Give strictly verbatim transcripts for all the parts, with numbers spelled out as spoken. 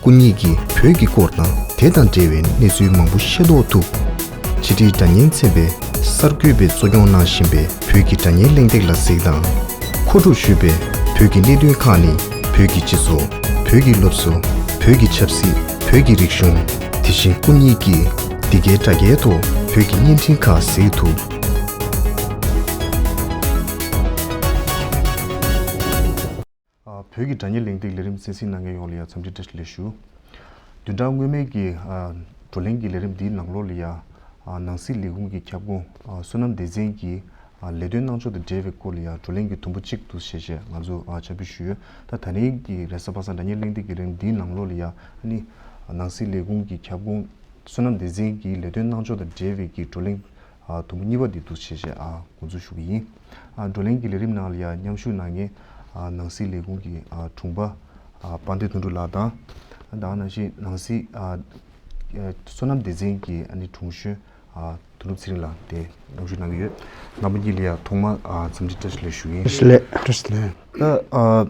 སྐུ་ཉིད་ཀྱིས་བོད་ཀྱི་སྐོར་དང་དེ་དང་འབྲེལ་བའི་གནས་ཚུལ་མང་པོ་ཤེས་རྟོགས་ཐུབ། ཕྱི་དྲིལ་སྒྲ་སྙན་ཚན་པས་གསར་འགོད་པས་གཙོ་སྐྱོང་གནང་བཞིན་པའི་བོད་ཀྱི་སྒྲ་སྙན་གླེང་སྟེགས་ལ་གཟིགས་དང་། མཁོ་སྒྲུབ་ཞུས་པའི་བོད་ཀྱི་གནད་དོན་ཁག་ནི། བོད་ཀྱི་སྤྱི་ཚོགས། བོད་ཀྱི་སློབ་གསོ། བོད་ཀྱི་ཆབ་སྲིད། བོད་ཀྱི་རིག་གཞུང་། དེ་བཞིན་སྐུ་ཉིད་ཀྱིས་འདི་གའི་དྲ་རྒྱའི་ཐོག་བོད་ཀྱི་བརྙན་འཕྲིན་ཁག་གཟིགས་ཐུབ། ཨ། བོད་ཀྱི་སྒྲ་སྙན་གླེང་སྟེགས་ལས་རིམ་གསན་གཟིགས་གནང་མཁན་ཡོངས་ལ་ཡང་འཚམས་འདྲི་བཀྲ་ཤིས་བདེ་ལེགས་ཞུ། བདུན་ཕྲག་སྔོན་མའི་གི་ཨ་བགྲོ་གླེང་གི་ལས་རིམ་འདིའི་ནང་ལོགས་ལ་ཡང་ཨ་ནང་སྲིད་ལས་ཁུངས་ཀྱི་ཁྱབ་ཁོངས་ཨ་བསོད་ནམས་སྡེ་ཚན་གྱི་ཨ་ལས་དོན་གནང་ཕྱོགས་དང་འབྲེལ་བའི་སྐོར་ལ་ཡང་བགྲོ་གླེང་གི་དུམ་བུ་གཅིག་ཏུ་བྱས་བྱས་ང་ཚོ་ཨ་ཕྱག་ཕུལ་ཞུས་ཡོད། ད་ད་རིང་གི་རེས་གཟའ་པ་སངས་སྒྲ་སྙན་གླེང་སྟེགས་ཀྱི་ལས་རིམ་འདིའི་ནང་ལོགས་ལ་ཡང་ཨ་ནི་ནང་སྲིད་ལས་ཁུངས་ཀྱི་ཁྱབ་ཁོངས་བསོད་ནམས་སྡེ་ཚན་གྱི་ལས་དོན་གནང་ཕྱོགས་དང་འབྲེལ་བའི་གི་བགྲོ་གླེང་ཨ་དུམ་བུ་གཉིས་པ་འདི་འདུག་བྱས་བྱས་ཨ་འགོ་འཛུགས་ཞུ་གི་ཡིན། ཨ་བགྲོ་གླེང་གི་ལས་རིམ་ནང་ལ་ཡང་མཉམ་ཞུགས་གནང་མཁན་ཨ་ནང་སྲིད་ལས་ཁུངས་ཀྱི་ཨ་དྲུང་པ་ཨ་དཔལ་ལྡན་དོན་གྲུབ་ལགས་དང་། ད་ག་ནང་བཞིན་ནང་སྲིད་ཨ་ཨ་བསོད་ནམས་སྡེ་ཚན་གྱི་ཨ་ནི་དྲུང་གཞོན་ཨ་དོན་གྲུབ་ཚེ་རིང་ལགས་དེ་མཉམ་ཞུགས་གནང་གི་ཡོད། རྣམ་པ་གཉིས་ལ་ཡང་ཐོག་མར་ཨ་འཚམས་འདྲི་བཀྲ་ཤིས་བདེ་ལེགས་ཞུ་གི་ཡིན། བཀྲ་ཤིས་བདེ་ལེགས། བཀྲ་ཤིས་བདེ་ལེགས། ད་ཨ་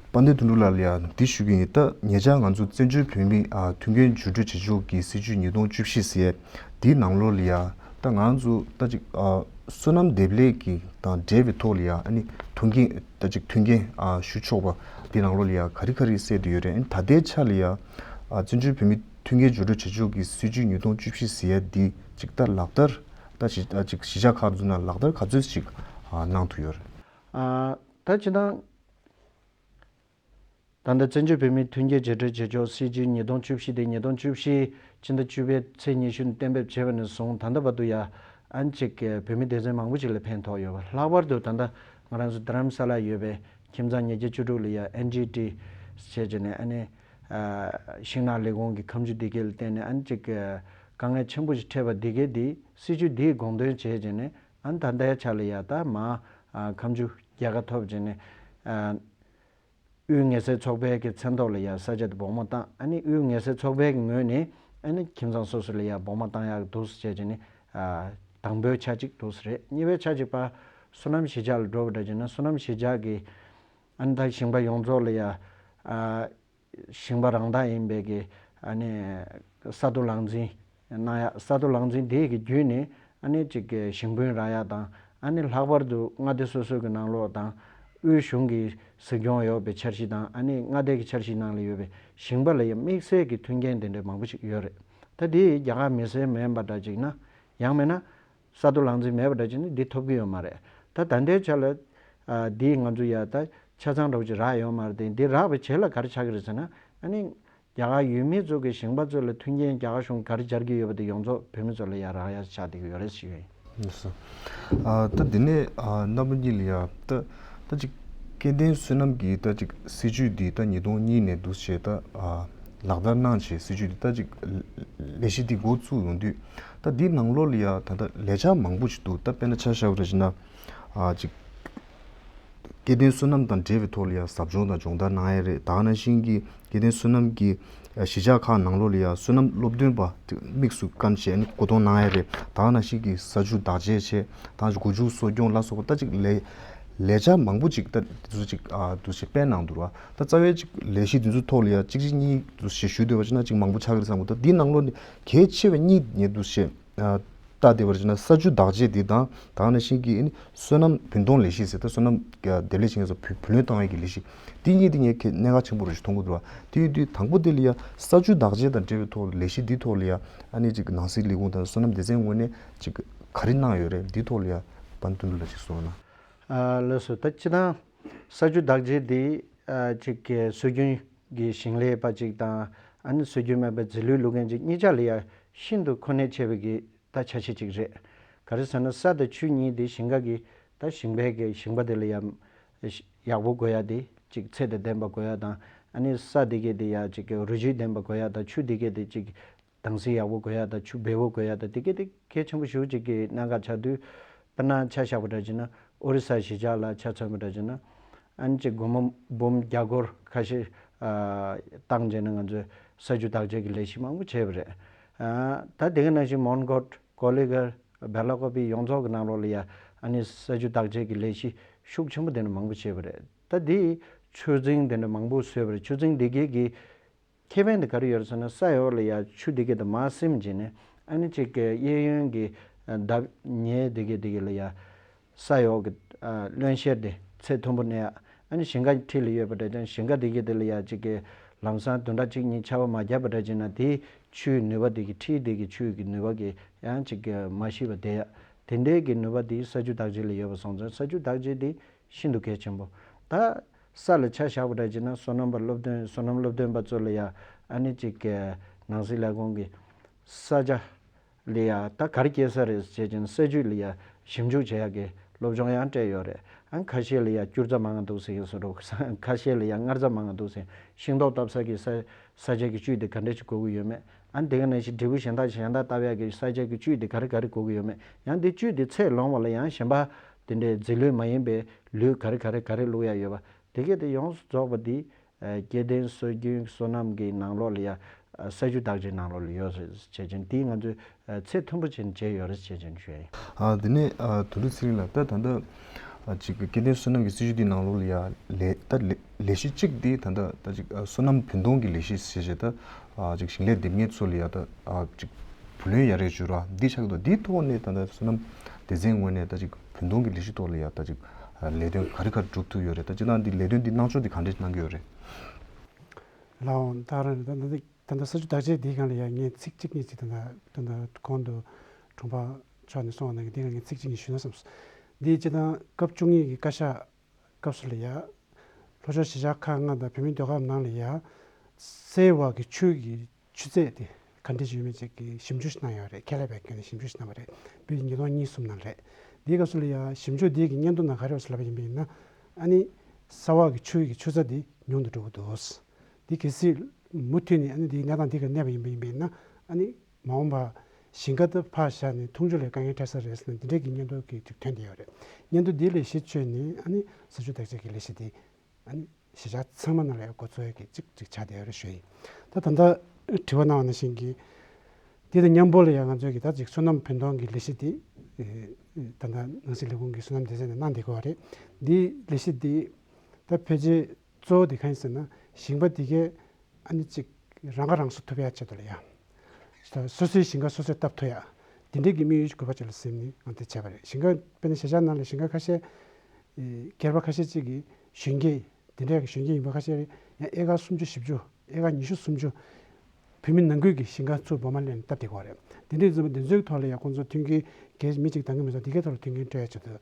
དཔལ་ལྡན་དོན་གྲུབ་ལགས་ལ་ཡང་འདི་ཞུ་གི་ཡིན། ད་ཉེ་ཆར་ང་ཚོ་བཙན་བྱོལ་བོད་མིའི་ཨ་མཐུན་རྐྱེན་བརྒྱུད་སྤྲོད་བྱེད་ཕྱོགས་ཀྱི་སྲིད་བྱུས་ཉིས་སྟོང་བཅུ་བཞི་ཟེར་འདིའི་ནང་ལོགས་ལ་ཡང་ད་ང་ཚོ་ད་ཅིག་ཨ་བསོད་ནམས་འདེབས་ལས་ཀྱི་དང་འབྲེལ་བའི་ཐོག་ལ་ཡང་ཨ་ནི་མཐུན་རྐྱེན་ད་ཅིག་མཐུན་རྐྱེན་ཨ་ཞུ་ཆོག་པ་འདིའི་ནང་ལོགས་ལ་ཡང་ག་རེ་ག་རེ་གསལ་བསྡད་ཡོད་རེད། ཨ་ནི་ད་ལྟའི་ཆ་ལ་ཡང་ཨ་བཙན་བྱོལ་བོད་མིའི་མཐུན་རྐྱེན་བརྒྱུད་སྤྲོད་བྱེད་ཕྱོགས་ཀྱི་སྲིད་བྱུས་ཉིས་སྟོང་བཅུ་བཞི་ཟེར་ཡ་འདི་ཅིག་ད་ལག་བསྟར་ད་ཅིག་ད་ཅིག་གཞིས་ཆགས་ཁག་ཚོ་ནང་ལག་བསྟར་ག་ཚོད་ཅིག་ཨ་གནང་ཐུབ་ཡོད་རེད། ཨ་ད་སྤྱིར་བཏང་ད་ལྟ་བཙན་བྱོལ་བོད་མིའི་མཐུན་རྐྱེན་བརྒྱུད་སྤྲོད་བྱེད་ཕྱོགས་སྲིད་བྱུས་ཉིས་སྟོང་བཅུ་བཞི་དེ་ཉིས་སྟོང་བཅུ་བཞི་ཕྱི་ཟླ་བཅུ་པའི་ཚེས་ཉི་ཤུ་ནས་གཏན་འབེབས་བྱས་པ་ནས་བཟུང་ད་ལྟ་བར་དུ་ཡ་ཨ་ནི་ཅིག་བོད་མི་སྡེ་ཚན་མང་པོ་ཞིག་ལ་ཕན་ཐོགས་ཡོད་པ། ལྷག་པར་དུ་ད་ལྟ་ང་རང་ཚོ་རྡ་རམ་ས་ལ་ཡོད་པའི་ཁྱིམ་ཚང་ཉིས་བརྒྱ་བཅུ་དྲུག་ལ་ཡ་ཨེན་ཇི་ཊི་བྱས་བྱས་ནས་ཨ་ནི་ཤིང་ནགས་ལས་ཁུངས་ཀྱི་ཁ་མཆུ་འདི་གའི་ལ་བརྟེན་ནས་ཨ་ནི་ཅིག་དཀའ་ངལ་ཆེན་པོ་ཞིག་འཕྲད་པ་འདི་གའི་འདི་སྲིད་བྱུས་འདིའི་དགོངས་དོན་བྱས་བྱས་ནས་ཨ་ནི་ད་ལྟའི་ཆ་ལ་ཡ་ད་མ་ཁ་མཆུ་རྒྱལ་ཁ་ཐོབ་བྱས་ནས། དབུས་ངལ་སེལ་ཚོགས་པའི་གི་མཚན་ཐོག་ལ་ཡ་ས་ཆ་དེ་སྦོང་མ་བཏང་། ཨ་ནི་དབུས་ངལ་སེལ་ཚོགས་པའི་གི་ངོས་ནས་ཨ་ནི་ཁྱིམ་ཚང་སོ་སོ་ལ་ཡ་སྦོང་མ་བཏང་ཡག་འདུག་སེ་བྱས་བྱས་ནས་ཨ་དང་པོའི་ཆ་གཅིག་འདུག་སེ་རེད། གཉིས་པའི་ཆ་གཅིག་པ་བསོད་ནམས་གཞིས་ཆགས་ལ་འགྲོ་བ་འདྲ་བྱས་ན་བསོད་ནམས་གཞིས་ཆགས་ཀྱི་ཨ་ནི་ད་ཞིང་པ་ཡོངས་རྫོགས་ལ་ཡ་ཨ་ཞིང་པ་རང་བདག་ཡིན་པའི་གི་ཨ་ནི་ས་རྡོ་ལག་འཛིན། གནང་ཡག་ས་རྡོ་ལག་འཛིན་དེ་གི་བརྒྱུད་ནས་ཨ་ནི་ཅིག་གི་ཞིང་དཔོན་རག་ཡག་དང་། ཨ་ནི་ལྷག་པར་དུ་མངའ་སྡེ་སོ་སོ་གི་ནང་ལོགས་དང་དབུས་གཞུང་གི་གཟིགས་སྐྱོང་ཡོད་པའི་འཆར་གཞི་དང་ཨ་ནི་མངའ་སྡེ་གི་འཆར་གཞིའི་ནང་ལ་ཡོད་པའི་ཞིང་པ་ལ་ཡང་དམིགས་བསལ་གྱི་མཐུན་རྐྱེན་དེ་འདྲ་མང་པོ་ཞིག་ཡོད་རེད། ད་དེ་རྒྱ་གར་མི་སེར་མིན་པ་འདྲ་ཅིག་ན་ཡང་མིན་ན་ས་རྡོ་ལག་འཛིན་མེད་པ་འདྲ་ཅིག་ན་འདི་ཐོབ་ཀྱི་ཡོད་མ་རེད། ད་ད་ལྟའི་ཆ་ལ་ཨ་འདི་ང་ཚོ་ཡ་ད་ཆ་ཚང་འདྲ་བོ་ཅིག་རག་ཡོད་མ་རེད་དེ། འདི་རག་པའི་རྗེས་ལ་ག་རེ་ཆགས་ཀྱི་རེད་ཟེར་ན་ཨ་ནི། རྒྱ་གར་ཡུལ་མི་ཚོ་གི་ཞིང་པ་ཚོ་ལ་མཐུན་རྐྱེན་རྒྱ་གར་གཞུང་ག་རེ་སྦྱར་གྱི་ཡོད་པ་དེ་ཡོངས་རྫོགས་བོད་མི་ཚོ་ལ་ཡང་རག་ཡ་ཆགས་བསྡད་ཀྱི་ཡོད་རེད་ཞུ་ཡིན། ལགས་སོ། ཨ་ད་འདི་ནས་ཨ་རྣམ་པ་གཉིས་ལ་ཡང་ད་ད་ཅིག་སྐལ་ལྡན་བསོད་ནམས་ཀྱིས་ད་ཅིག་སྲིད་བྱུས་འདི་ད་ཉིས་སྟོང་གཉིས་ནས་འདུག་བྱས་ད་ཨ་ལག་བསྟར་གནང་བྱས་སྲིད་བྱུས་འདི་ད་ཅིག་ལས་གཞི་འདི་འགོ་བཙུགས་ཡོང་དུས་ད་འདིའི་ནང་ལོགས་ལ་ཡང་ད་ལྟ་ལས་འཆར་མང་པོ་ཞིག་འདུག་ད་དཔེར་ན་ཆ་བཞག་པ་རེད་ཅེ་ན། ཨ་ཅིག་སྐལ་ལྡན་བསོད་ནམས་དང་འབྲེལ་བའི་ཐོག་ལ་ཡང་ཟབ་སྦྱོང་དང་སྦྱོང་བརྡར་གནང་ཡ་རེད། ད་ག་ནང་བཞིན་གྱི་སྐལ་ལྡན་བསོད་ནམས་ཀྱི་གཞིས་ཆགས་ཁག་ནང་ལོགས་ལ་ཡང་བསོད་ནམས་སློབ་སྟོན་པ་དམིགས་སུ་བཀར་བྱས་ནས་བསྐོ་གཏོང་གནང་ཡ་རེད། ད་ག་ནང་བཞིན་གྱི་ས་ཆུ་བདག་གཅེས་བྱས་དང་སྒོ་ཕྱུགས་གསོ་སྐྱོང་ལ་སོགས་པ་ད་ཅིག་ལས་ལས་འཆར་མང་པོ་ཅིག་ད་དེ་ཚོ་ཅིག་ཨ་འདུག་སེ་སྤེལ་གནང་འདུག་ར། ད་རྩ་བའི་ཅིག་ལས་གཞི་དེ་ཚོའི་ཐོག་ལ་ཡང་གཅིག་གཅིག་གཉིས་འདུག་སེ་ཞུས་སྡོད་པ་ཅིག་ན་ཅིག་མང་པོ་ཆགས་ཀྱི་རེད་བསམ་གྱི་འདུག་ད་འདིའི་ནང་ལོགས་ནས་གལ་ཆེ་བའི་གཉིས་ངས་འདུག་སེ། ལྟ་བསྡད་པར་བྱས་ན་ས་ཆུ་བདག་གཅེས་འདི་དང་ད་ག་ནང་བཞིན་གྱི་ཨ་ནི་བསོད་ནམས་བུན་གཏོང་ལས་གཞི་ཟེར་ད་བསོད་ནམས་འདེབས་ལས་བྱེད་མཁན་ཚོ་བུ་བུ་ལོན་བཏང་བའི་གི་ལས་གཞི་འདི་གཉིས་འདི་ངས་གལ་གནད་འགག་ཆེན་པོ་རུ་ཞིག་མཐོང་གི་འདུག་བ། དེ་ཡིན་དུས་དང་པོ་དེ་ལ་ཡ་ས་ཆུ་བདག་གཅེས་དང་འབྲེལ་བའི་ཐོག་ལས་གཞི་འདིའི་ཐོག་ལ་ཡ་ཨ་ནི་ཅིག་ནང་སྲིད་ལས་ཁུངས་དང་བསོད་ནམས་སྡེ་ཚན་ངོས་ནས་ཅིག་ག་རེ་གནང་ཡོད་རེད། འདིའི་ཐོག་ལ་ཡ་དཔལ་དོན་ལ་ཅིག་གསུངས་ན། ཨ་ལགས་སོ། ད་སྤྱིར་བཏང་ས་ཆུ་བདག་གཅེས་འདི་ཨ་ཅིག་གི་སྲོལ་རྒྱུན་གྱི་ཞིང་ལས་པ་ཅིག་དང་ཨ་ནི་སྲོལ་རྒྱུན་མེད་པའི་རྫས་ལུད་བླུག་མཁན་ཅིག་གཉིས་ཆ་ལ་ཡ་ཤིན་ཏུ་མཁོ་གནད་ཆེ་བའི་གི་ད་ཆ་ཤས་ཅིག་རེད། ག་རེ་ཟེར་ན་ས་དང་ཆུ་གཉིས་དེ་ཞིང་ཁ་གི་ད་ཞིང་པའི་གི་ཞིང་པ་དེ་ལ་ཡ་ཡག་པོ་དགོས་ཡ་དེ་ཅིག་ཚད་དང་ལྡན་པ་དགོས་ཡ་དང་ཨ་ནི་ས་དེ་གའི་དེ་ཡ་ཅིག་གི་རོ་བཅུད་ལྡན་པ་དགོས་ཡ་དང་ཆུ་དེ་གའི་དེ་ཅིག་དྭངས་གསལ་ཡག་པོ་དགོས་ཡ་དང་ཆུ་སྦས་པོ་དགོས་ཡ་དང་དེ་གའི་དེ་གལ་ཆེན་པོ་ཞེ་པོ་ཅིག་གི་གནད་འགག་ཆགས་དུས་དཔེར་ན་ཆ་བཞག་པ་འདྲ་བྱས་ན་ཨོ་རི་ས་གཞིས་ཆགས་ལ་ཆ་མཚོན་པ་འདྲ་བྱས་ན། ཨ་ནི་ཅིག་སྒོར་མོ་འབུམ་བརྒྱ་སྐོར་ཁ་ཤས་ཨ་བཏང་བྱས་ནས་ང་ཚོས་ས་ཆུ་བདག་གཅེས་ཀྱི་ལས་གཞི་མང་པོ་བྱས་པ་རེད། ཨ་ད་དེ་ག་ནང་བཞིན་མོན་གྷོ་ཀོ་ལི་གྷལ་བེ་ལ་ཀོ་བི་ཡོངས་རྫོགས་ཀྱི་ནང་ལོགས་ལ་ཡ་ཨ་ནི་ས་ཆུ་བདག་གཅེས་ཀྱི་ལས་གཞི་ཤུགས་ཆེན་པོ་དེ་འདྲ་མང་པོ་བྱས་པ་རེད། ད་དེ་ཆུ་རྫིང་དེ་འདྲ་མང་པོ་བཟོས་པ་རེད། ཆུ་རྫིང་དེ་གའི་གི་ ཁེ་ཕན་དེ་ག་རེ་ཡོད་རེད་ཟེར་ན། ས་འོག་ལ་ཡ་ཆུ་དེ་གས་དེ་མར་སིམ་བྱས་ནས། ཨ་ནི་ཅིག་གི་གཡས་གཡོན་གྱི་ཨ་འདབས་ཉེ་དེ་གས་དེ་གས་ལ་ཡ་ས་འོག་གི་ཨ་རློན་གཤེར་དེ་ཚད་མཐོན་པོ་གནས་ཡ། ཨ་ནི་ཞིང་ཁ་འཁྲིས་ལ་ཡོད་པ་འདྲ་ཅང་ཞིང་ཁ་དེ་གས་དེ་ལ་ཡ་ཅིག་གི་ལམ་སང་བདུན་ཕྲག་གཅིག་གཉིས་ཆར་པ་མ་བརྒྱབ་པ་འདྲ་བྱས་ན། དེའི་ཆུའི་ནུས་པ་དེ་གས་འཁྲིས་དེ་གི་ཆུ་གི་ནུས་པ་གི་ཡང་ཅིག་གི་མ་ཤི་བ་བསྡད་ཡ། དེ་འདྲའི་གི་ནུས་པ་དེ་ས་ཆུ་བདག་གཅེས་ལ་ཡོད་པ་སོང་ཙང་། ས་ཆུ་བདག་གཅེས་དེ་ཤིན་ཏུ་གལ་ཆེན་པོ། ད་ས་ལ་ཆ་བཞག་པ་འདྲ་བྱས་ན། སོ་ནམ་པ་སློབ་སྟོན་སོ་ནམ་སློབ་སྟོན་པ་ཚོ་ལ་ཡ་ཨ་ནི་ཅིག་གི་ནང་སྲིད་ལས་ཁུངས་ཀྱི་ས་ཆ་ལ་ཡ་ད་ག་རེ་སྐྱེ་ས་རེད་ཟེར་བྱས་ན། ས་ཆུ་ལ་ཡ་ཞིབ་འཇུག་བྱེད་ཡག་གི་སློབ་སྦྱོང་ཡང་སྤྲད་ཡོད་རེད། ཨ་ཁ་ཤས་ལ་ཡ་སྐྱུར་རྩྭ་མང་ང་འདུག་ཟེར་གྱི་བཟོ་འདྲ། ཁ་ཤས་ལ་ཡ་མངར་རྩྭ་མང་ང་འདུག་ཟེར། ཤིང་ཏོག་བཏབ་ས་གི་ས་ས་ཆ་གི་བཅུད་དེ་ག་འདྲ་ཞིག་དགོས་ཀྱི་ཡོད་མེད། ཨ་ནི་དེ་ག་ནང་བཞིན་འབྲས་བུ་གཞན་དག་གཞན་དག་བཏབ་ཡག་གི་ས་ཆ་གི་བཅུད་དེ་ག་རེ་ག་རེ་དགོས་ཀྱི་ཡོད་མེད། ཡང་དེ་བཅུད་དེ་ཚད་ལོངས་པ་ལ་ཡང་གཞན་པ་དེ་འདྲའི་རྫས་ལུད་མ་ཡིན་པའི་ལུད་ག་རེ་ག་རེ་ག་རེ་བླུག་ཡག་ཡོད་པ། དེ་གས་དེ་ཡོངས་སུ་རྫོགས་པ་དེ་ཨ་སྐྱེ་ལྡན་སྲོལ་རྒྱུན་སོ་ནམ་གྱི་ནང་ལོགས་ལ་ཡ་ཨ་ས་ཆུ་བདག་གཅེས་ནང་ལོགས་ལ་ཡོད་རེད་ཟེར་བྱས་ཅན། དེ་ང་ཚོས་ཨ་ཚད་མཐོན་པོ་ཅན་བྱས་ཡོད་རེད་ཟེར་བྱས་ཅན་ཞུ་ཡ་ཡིན། ཨ་དེ་ནས་ཨ་དོན་གྲུབ་ཚེ་རིང་ལགས། ད་ད་ལྟ་ཨ་ཅིག་སྐྱེ་ལྡན་སོ་ནམ་གྱི་སྲིད་ཇུས་འདི་ནང་ལོགས་ལ་ཡ་ལས་ད་ལས་ལས་གཞི་གཅིག་འདི་ད་ལྟ་ད་ཅིག་ཨ་སོ་ནམ་བུན་གཏོང་གི་ལས་གཞི་ཟེར་བྱས། ད་ཨ་ཅིག་ཞིང་ལས་འདེབས་མཁན་ཚོ་ལ་ཡ་ད་ཨ་ཅིག་བུ་ལོན་ཡར་རྒྱས་བྱུང་ར་འདི་ཆགས་འདུག་འདིའི་ཐོག་ནས་ད་ལྟ་སོ་ནམ་སྡེ་ཚན་ངོས་ནས་ད་ཅིག་བུན་གཏོང་གི་ལས་གཞི་ཐོག་ལ་ཡ་ད་ཅིག་ལས་དོན་ག་རེ་ག་རེ་སྒྲུབ་ཐུབ་ཡོད་རེད། ད་སྤྱིར་བཏང་འདི་ལས་དོན་འདི་གནང་ཕྱོགས་འདི་ག་འདྲས་གནང་གི་ཡོད་རེད། ལའོ། ད་རང་རེད། ད་ད་ད་ལྟ་ས་ཆུ་བདག་གཅེས་འདིའི་སྒང་ལ་ཡ་ངས་ཚིག་གཅིག་གཉིས་ཅིག་ད་ད་ད་ལྟ་གོང་དུ་དྲུང་འཕར་མཆོག་ནས་གསུངས་པ་ནང་གི་འདིའི་སྒང་ངས་ཚིག་གཅིག་གཉིས་ཞུས་ན་བསམས་སོང་། འདི་སྤྱིར་བཏང་སྐབས་བཅུ་གཉིས་ཀྱི་བཀའ་ཤག་སྐབས་སུ་ལ་ཡ་ལྷོ་ཕྱོགས་གཞིས་ཆགས་ཁག་ལྔ་དང་བོད་མིའི་སྡོད་ཁང་ནང་ལ་ཡ་སའི་འོག་གི་ཆུ་གི་ཆུ་ཚད་དེ་ག་འདྲ་ཞིག་ཡོད་མེད་ཅིག་གི་ཞིབ་འཇུག་ཞིག་གནང་ཡོད་རེད། ཁེ་ལས་པའི་ངོས་ནས་ཞིབ་འཇུག་ཞིག་གནང་བ་རེད། དཔེ་ཉིས་སྟོང་གཉིས་གསུམ་ནང་རེད། འདིའི་སྐབས་སུ་ལ་ཡ་ཞིབ་འཇུག་འདི་གི་སྙན་ཐོ་ནང་ག་རེ་ཡོད་ཟེར་ལབ་པ་ཡིན་པ་ཡིན་ན། ཨ་ནི་ས་འོག་གི་ཆུ་ཡི་ཆུ་ཚད་འདི་ཉུང་དུ་འགྲོ་གི་འདུག་འདི་གལ་སྲིད་མུ་མཐུད་ནས་ཨ་ནི་འདིའི་གནས་སྟངས་འདི་ག་གནས་པ་ཡིན་པ་ཡིན་པ་ཡིན་ན། ཨ་ནི་མ་འོངས་པ་ཞིང་ཁ་དེ་ཕར་བཞག་ནས་འཐུང་ཆུ་ལ་དཀའ་ངལ་འཕྲད་ས་རེད་ཟེར་ནས་འདི་འདྲའི་གི་སྙན་ཐོ་གི་ཐོན་བསྡད་ཡོད་རེད། སྙན་ཐོ་འདི་ལ་གཞི་བཅོལ་ནས་ཨ་ནི་ས་ཆུ་བདག་གཅེས་ཀྱི་ལས་གཞི་འདི་ཨ་ནི་གཞིས་ཆགས་ཚང་མ་ནང་ལ་ཡང་འགོ་ཚུགས་ཡག་གི་ཅིག་ཅིག་ཆགས་བསྡད་ཡོད་རེད་ཞུ་ཡིན། ད་ད་ལྟ་དྲི་བ་གནང་བ་ནང་བཞིན་གྱི་དེ་དང་མཉམ་པོ་ལ་ཡང་ང་ཚོས་ཀྱི་ད་ཅིག་སོ་ནམ་བུན་གཏོང་གི་ལས་གཞི་དེ་ཨེ་ད་ལྟ་ནང་སྲིད་ལས་ཁུངས་ཀྱི་སོ་ནམ་སྡེ་ཚན་ནས་གནང་བསྡད་ཀྱི་ཡོད་རེད། འདིའི་ལས་གཞི་དེ་ད་ཕལ་ཆེར་གཙོ་བོ་དེ་གང་ཡིན་ཟེར་ན། ཞིང་པ་དེ་གས་ཨ་ནི་ཅིག་རང་ཁ་རང་གསོ་ཐུབ་ཡག་ཆེད་དུ་ལ་ཡ། སོ་སོའི་ཞིང་ཁ་སོ་སོས་བཏབ་ཐུབ་ཡག་དེ་འདྲའི་གི་དམིགས་ཡུལ་དགོས་པ་ཅིག་ལ་གཟིགས་ནས་ང་དེ་བྱས་པ་རེད། ཞིང་ཁ་དཔེར་ན་གཞིས་ཆགས་ནང་ལ་ཞིང་ཁ་ཁ་ཤས་ཨེ་སྒེར་པ་ཁ་ཤས་ཅིག་གིས་གཞོན་སྐྱེས་དེ་འདྲའི་གི་གཞོན་སྐྱེས་ཡིན་པ་ཁ་ཤས་ཡང་ཨེ་ཀར་སུམ་ཅུ་བཞི་བཅུ་ཨེ་ཀར་ཉི་ཤུ་སུམ་ཅུ་བོད་མི་ནང་ཁུལ་གྱི་ཞིང་ཁ་ཚུར་སྦོ་མ་ལེན་བཏབ་བསྡད་ཀྱི་ཡོད་རེད། དེ་འདྲའི་ཙམ་པ་དེ་ཚོའི་ཐོག་ལ་ཡང་ཁོང་ཚོ་མཐུན་རྐྱེན་གལ་མི་གཅིག་འདང་གི་མི་འདུག་དེ་གའི་ཐོག་ལ་མཐུན་རྐྱེན་སྤྲོད་ཡག་ཆེད་དུ་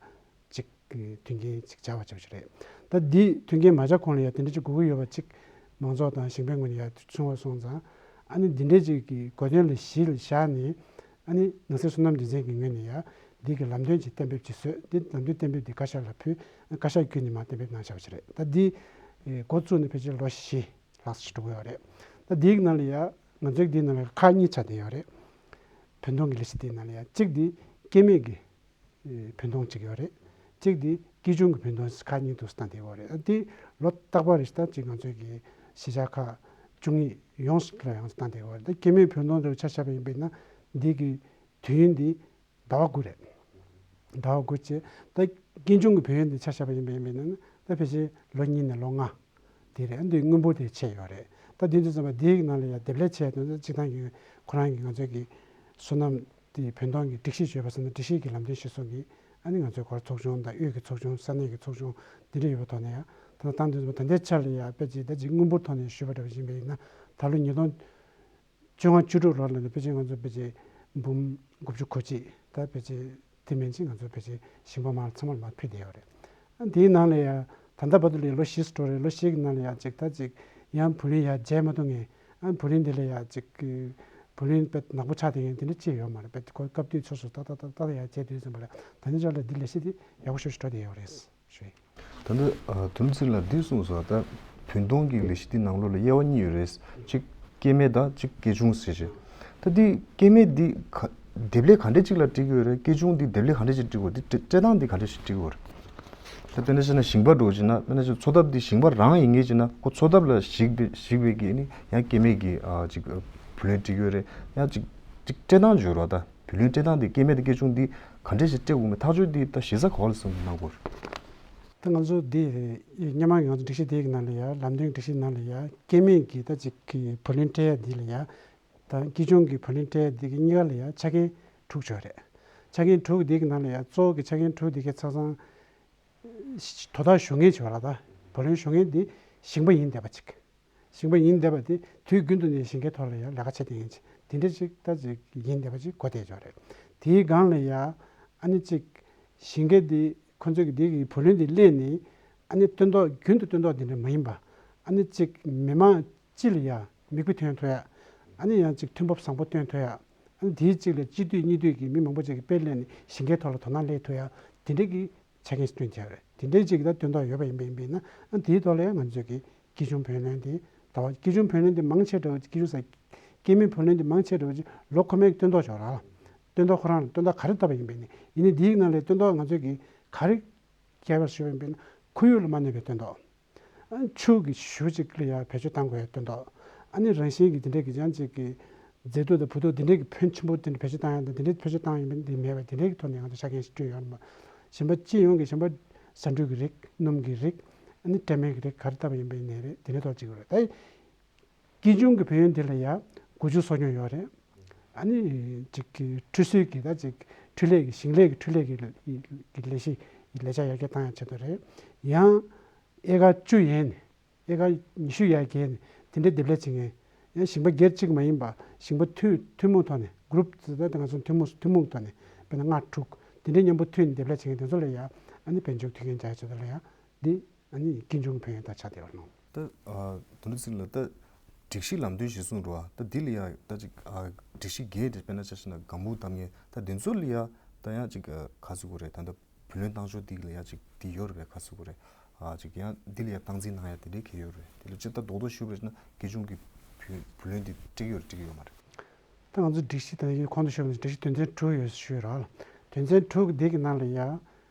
ཅིག་གི་མཐུན་རྐྱེན་ཅིག་སྦྱར་བ་བྱས་པ་ཞིག་རེད། ད་འདི་མཐུན་རྐྱེན་མ་སྦྱར་གོང་ལ་ཡང་དེ་འདྲ་ཅིག་དགོས་ཀྱི་ཡོད་པ་ཅིག་མང་ཚོགས་དང་ཞིང་པའི་ངོས་ནས་ཡང་གསུངས་པ་སོང་ཙང་། ཨ་ནི་འདི་འདྲའི་ཅིག་གི་གོ་དོན་ལ་གཞི་ལ་བཞག་ནས། ཨ་ནི་ནང་སྲིད་སོ་ནམ་སྡེ་ཚན་གྱི་ངོས་ནས་ཡང་འདི་གི་ལམ་སྟོན་ཅིག་གཏན་འབེབས་ཅིག་བཟོས། འདི་ལམ་སྟོན་གཏན་འབེབས་འདི་བཀའ་ཤག་ལ་ཕུལ། བཀའ་ཤག་བརྒྱུད་ནས་མར་གཏན་འབེབས་གནང་བཞག་པ་ཞིག་རེད། ད་འདི་ཨེ་འགོ་བཙུགས་ནས་ཕལ་ཆེར་ལོ་བཞི་ལྷག་ཙམ་ཞིག་འགྲོ་གི་ཡོད་རེད། ད་འདིའི་ནང་ལ་ཡང་ང་ཚོའི་འདིའི་ནང་ལ་ཁག་གཉིས་ཆགས་བསྡད་ཡོད་རེད། བུན་གཏོང་གི་ལས་གཞི་འདིའི་ནང་ལ་ཡང་གཅིག་འདི་སྐྱེད་མེད་ཀྱི་ཨེ་བུན་གཏོང་གཅིག་ཡོད་རེད། གཅིག་འདི་སྐྱེད་ཆུང་གི་བུན་གཏོང་ཁག་གཉིས་འདུག་སེ་བཏང་བསྡད་ཡོད་རེད། ཨ་འདི་ལོ་རྟག་པར་རེ་བཞིན་ད་ཅིག་ང་ཚོའི་གི་གཞིས་ཆགས་ཁག་བཅུ་གཉིས་ཡོངས་སུ་ལ་ཡང་བཏང་བསྡད་ཡོད་རེད། ད་སྐྱེད་མེད་བུན་གཏོང་འདི་ཆ་བཞག་པ་ཡིན་པས་ན་འདི་གི་དུས་ཡུན་འདི་ཟླ་བ་དགུ་རེད། ཟླ་བ་དགུ་བྱས། ད་སྐྱེད་ཆུང་གི་བུན་ཡོན་དེ་ཆ་བཞག་པ་ཡིན་པ་ཡིན་པ་ཡིན་ན་ད་ཕལ་ཆེར་ལོ་གཉིས་ནས་ལོ་ལྔ་དེ་རེད། ཨ་འདི་དངུལ་འབོར་དེ་ཆད་ཡོད་རེད། ད་དེ་དུས་ཙམ་པ་དེའི་ནང་ལ་ཡང་འདེབས་ལས་བྱས་དོན་ཚན་སྤྱི་བཏང་གི་ཁོ་རང་གི་ང་ཚོའི་གི་སོ་ནམ་དེ་བུན་གཏོང་གི་སྒྲིག་གཞི་བརྗོད་པ་སོང་ན་སྒྲིག་གཞི་གི་ལམ་སྟོན་གཞིར་བཟུང་གིས་ཨ་ནི་ང་ཚོའི་སྐོར་ཚོགས་ཆུང་དང་དབུས་ཀྱི་ཚོགས་ཆུང་ས་གནས་ཀྱི་ཚོགས་ཆུང་དེ་འདྲ་ཡོད་པ་ཐོག་ནས་ཡང་ད་ལྟ་དེ་ཚོ་ད་ལྟའི་ཆར་ལ་ཡང་དཔེ་ཅིག་ད་ཅིག་དངུལ་འབོར་ཐོག་ནས་ཞུས་པ་འདྲ་བ་ཡིན་པ་ཡིན་ན་ད་ལོ་ཉིས་སྟོང་བཅོ་ལྔ་བཅུ་དྲུག་ལོ་ལ་ནི་ཕལ་ཆེར་ང་ཚོ་ཕལ་ཆེར་འབུམ་དགུ་བཅུ་གོ་གཅིག་ད་ཕལ་ཆེར་དེ་མིན་ཅིག་ང་ཚོ་ཕལ་ཆེར་ཞིང་པ་མང་ཚང་མར་མར་ཕུལ་བསྡད་ཡོད་རེད། ཨ་དེའི་ནང་ལ་ཡང་ད་ལྟ་བར་དུ་ལ་ཡང་ལོ་བཞི་ཙམ་འགྲོ་རེད། ལོ་བཞི་གི་ནང་ལ་ཡང་ཅིག་ད་ཅིག་ཡང་བུ་ལོན་ཡང་འཇལ་མ་ཐུབ་མཁན། ཨ་བུ་ལོན་དེ་ལ་ཡང་ཅིག་བུ་ལོན་དཔེ་ནག་པོ་ཆགས་བསྡད་མཁན་དེ་འདྲ་ཅིག་ཡོད་མ་རེད། དཔེ་ཁོ་སྐབས་དུས་སོ་སོ་ཏག་ཏག་ཏག་ཏག་ཡང་འཇལ་དུས་ཙམ་པ་ལ་ད་ནི་ཅག་ལ་འདི་ལས་གཞི་དེ་ཡག་པོ་ཞེ་པོ་ཞིག་འགྲོ་བསྡད་ཡོད་རེད་ཞུ་ཡིན། ད་ལྟ་ཨ་དོན་ཚིག་ལ་འདི་གསུངས་སོང་། ད་བུན་གཏོང་གི་ལས་གཞི་འདི་ནང་ལོགས་ལ་དབྱེ་བ་གཉིས་ཡོད་རེད། གཅིག་སྐྱེད་མེད་དང་གཅིག་སྐྱེད་ཆུང་ཟེར་བྱས། ད་འདི་སྐྱེད་མེད་འདི་ག་འདེབས་ལས་ག་འདྲས་ཅིག་ལ་སྤྲད་ཀྱི་ཡོད་རེད། སྐྱེད་ཆུང་འདི་འདེབས་ལས་ག་འདྲས་ཅིག་སྤྲད་ཀྱི་ཡོད་རེད། འདི་སྤྲད་སྤྲད་སྟངས་འདི་ག་འདྲས་ཤིག་སྤྲད་ཀྱི་ཡོད་རེད། ད་དཔེར་ན་བཤད་ན་ཞིང་པ་འདྲ་བོ་བྱས་ན། དཔེར་ན་ཅིག་འཚོ་ཐབས་འདི་ཞིང་པ་རང་ཡིན་ངེས་བྱས་ན་ཁོ་འཚོ་ཐབས་ལ་གཞིགས་པའི་གཞིགས་པའི་གི་ནི་ཡང་སྐྱེད་མེད་ཀྱི་ཨ་ཅིག་བུ་ལོན་སྤྲད་ཀྱི་ཡོད་རེད། ཡང་ཅིག་ཅིག་སྤྲད་སྟངས་བརྗོད་རོགས། ད་བུ་ལོན་སྤྲད་སྟངས་འདི་སྐྱེད་མེད་དང་སྐྱེད་ཆུང་འདི་ག་འདྲས་ཤིག་སྤྲད་དགོས་མིན་ཐག་གཅོད་འདི་ད་གཞི་རྩ་ག་པ་ལ་སོང་གནང་དགོས་རེད། ད་ང་ཚོ་འདི་སྔོན་མ་ང་ཚོ་སྒྲིག་གཞི་འདིའི་ནང་ལ་ཡ་ལམ་སྟོན་སྒྲིག་གཞི་ནང་ལ་ཡ་སྐྱེ་དམན་གྱི་ད་ཅིག་གི་བུ་ལོན་སྤྲད་ཡ་འདི་ལ་ཡ་དང་སྐྱིད་གྱོང་གི་བུ་ལོན་སྤྲད་ཡ་འདི་གི་གཉིས་ཀ་ལ་ཡ་ཆ་རྐྱེན་དྲུག་ཅིག་ཡོད་རེད། ཆ་རྐྱེན་དྲུག་འདི་གི་ནང་ལ་ཡ་གཙོ་བོ་གི་ཆ་རྐྱེན་དྲུག་འདི་གི་ཆ་ཚང་དོ་བདག་ཞུ་མཁན་ཅིག་ཡོད་རེད། ད་བུ་ལོན་ཞུ་མཁན་འདི་ཞིང་པ་ཡིན་བསྡད་པ་ཅིག་ཞིང་པ་ཡིན་བསྡད་པ་དེ་དུས་རྒྱུན་དུ་ནས་ཞིང་ཁའི་ཐོག་ལ་ཡང་ལས་ཀ་བྱེད་བསྡད་མཁན་ཅིག་དེ་འདྲ་ཅིག་ད་ཅིག་ཡིན་བསྡད་པ་ཅིག་གོ་བསྡད་ཡོད་རེད། དེའི་སྒང་ལ་ཡང་ཨ་ནི་ཅིག་ཞིང་ཁ་དེ་ཁོ་ཚོས་ཀྱི་དེ་གི་བུ་ལོན་དེ་ལེན་ནས་ཨ་ནི་སྟོན་ཐོག་རྒྱུན་དུ་སྟོན་ཐོག་དེ་འདྲ་མ་ཡིན་པ། ཨ་ནི་ཅིག་མི་མང་སྤྱི་ལ་ཡང་མིག་དཔེ་ཐོན་ཐུབ་ཡ། ཨ་ནི་ཡང་ཅིག་ཐོན་འབབ་བཟང་པོ་སྟོན་ཐུབ་ཡ། ཨ་ནི་དེའི་གཅིག་ལ་སྤྱི་འཐུས་གཉིས་འཐུས་ཀྱི་མི་མང་པོ་ཅིག་གིས་དཔེ་ལེན་ནས་ཞིང་ཁའི་ཐོག་ལ་དོ་སྣང་སླེབས་ཐུབ་ཡ། དེ་འདྲ་གི་ཆ་རྐྱེན་ཞིག་བསྐྲུན་བྱས་རེད། དེ་འདྲའི་ཅིག་ད་སྟོན་ཐོག་ཡོད་པ་ཡིན་པ་ཡིན་པས་ན་ཨ་དེའི་ཐོག་ལ་ཡང་ང་ཚོས་ཀྱི་སྐྱིད་གྱོང་བུ་ལོན་དེ་ད་བ་སྐྱིད་གྱོང་བུ་ལོན་དེ་མང་ཆེ་འདྲ་བ་ཅིག་སྐྱིད་གྱོང་ཟ་སྐྱེ་དམན་བུ་ལོན་དེ་མང་ཆེ་འདྲ་བ་ཅིག་ལོ་ཁོ་མའི་སྟོན་ཐོག་ཅིག་ཡོད་རེད། སྟོན་ཐོག་ཁོ་རང་ལ་སྟོན་ཐོག་ག་རེ་བཏབ་པ་ཡིན་པས་ན་ཡིན་ནའི་དེའི་ནང་ལས་སྟོན་ཐོག་ང་ཚོས་ཀྱི་ག་རེ་བསྐྱལ་བ་ཞུས་པ་ཡིན་པས་ན་ཁོར་ཡུག་ལ་མ་གནོད་པའི་སྟོན་ཐོག་ཨ་ནི་ཆུ་གི་ཞུ་གཅིག་ལ་ཡང་བེད་སྤྱོད་གཏང་དགོས་ཡ་སྟོན་ཐོག་ཨ་ནི་རང་བཞིན་གྱི་དེ་འདྲའི་གི་ཅང་གཅིག་གི་མཛེས་སྡུག་དང་བུ་སྡུག་དེ་འདྲའི་གི་ཕོན་ཆེན་པོ་དེ་འདྲ་བེད་སྤྱོད་གཏང་ཡ་དང་དེ་འདྲའི་བེད་སྤྱོད་གཏང་ཡིན་པ་འདི་མེད་པ་དེ་འདྲའི་གི་ཐོག་ནས་ང་ཚོ་ཆ་རྐྱེན་ཞིག་བསྐྲུན་ཡོད་མ། གཞན་པ་སྤྱི་ཡོངས་ཀྱི་གཞན་པ་ཟ་འབྲུ་གི་རིགས་སྣུམ་གྱི་རིགས་ཨ་ནི་སྤྲད་མེད་ཀྱི་རིགས་ག་རེ་བཏབ་པ་ཡིན་པ་ཡིན་ནའི་རེད། དེ་འདྲའི་ཐོག་གཅིག་རེད། ད་སྐྱིད་གྱོང་གི་བུ་ལོན་དེ་ལ་ཡང་སྒོ་ཕྱུགས་གསོ་སྐྱོང་ཡོད་རེད། ཨ་ནི་ཅིག་གི་ཁྲུས་གསོལ་གྱི་ད་ཅིག་འཕྲུལ་ལས་ཀྱི་ཞིང་ལས་ཀྱི་འཕྲུལ་ལས་ཀྱི་ལས་གཞི་ལས་འཆར་ཡར་རྒྱས་བཏང་ཡ་ཆེད་དུ་རེད། ཡང་ཨེ་ཀར་བཅུ་ཡན་ནས་ཨེ་ཀར་ཉི་ཤུ་ཡར་རྒྱས་ནས་དེ་འདྲའི་འདེབས་ལས་བྱེད་མཁན། ཡང་ཞིང་པ་སྒེར་གཅིག་མ་ཡིན་པ་ཞིང་པ་ཐུན་ཐུན་མོང་ཐོག་ནས་གུ་རུབ་ད་ང་ཚོ་ཐུན་མོང་ཐུན་མོང་ཐོག་ནས་དཔེར་ན་ལྔ་དྲུག་དེ་འདྲའི་མཉམ་པོ་མཐུད་ནས་འདེབས་ལས་བྱེད་མཁན་དེ་ཚོ་ལ་ཡང་ཨ་ནི་དཔལ་འབྱོར་མཐུན་རྐྱེན་སྦྱར་ཆེད་དུ་ལ་ཡང་འདི་ཨ་ནི་སྐྱིད་གྱོང་བུ་ལོན་ད་ཆགས་བསྡད་ཡོད་རེད། ད་ཨ་དོན་གྲུབ་ཚེ་རིང་ལགས། ད་སྒྲིག་གཞི་ལམ་སྟོན་གཞིར་བཟུང་འགྲོ་བ་ད་འདི་ལ་ཡང་ད་ཅིག་ཨ་སྒྲིག་གཞི་བརྒྱད་དེ་དཔེར་ན་ཆ་བཞག་ན་སྒམ་པོ་བཏབ་མཁན་ད་དེ་ཚོ་ལ་ཡང་ད་ཡང་ཅིག་ཨ་ག་ཟེར་དགོས་རེད། ད་ད་བུ་ལོན་བཏང་ཕྱོགས་འདི་ལ་ཡང་ཅིག་འདི་ཡོད་རེད་པས་ག་ཟེར་དགོས་རེད། ཨ་ཅིག་ཡང་འདི་ལ་ཡང་སྟངས་འཛིན་གནང་ཡ་དེ་འདྲའི་གལ་ཡོད་རེད། དེ་ལ་ཅིག་ད་རྡོག་རྡོག་ཞུས་པ་རེད་ན་སྐྱིད་གྱོང་གི་བུ་བུ་ལོན་འདི་སྤྲད་ཀྱི་ཡོད་རེད་སྤྲད་ཀྱི་ཡོད་མ་རེད། ད་ང་ཚོ་སྒྲིག་གཞི་དང་ཡིན་གོང་དུ་ཞུས་པ་ནང་བཞིན་སྒྲིག་གཞི་དོན་ཚན་དྲུག་ཡོད་ཞུས་རོགས། དོན་ཚན་དྲུག་འདི་གི་ནང་ལ་ཡང་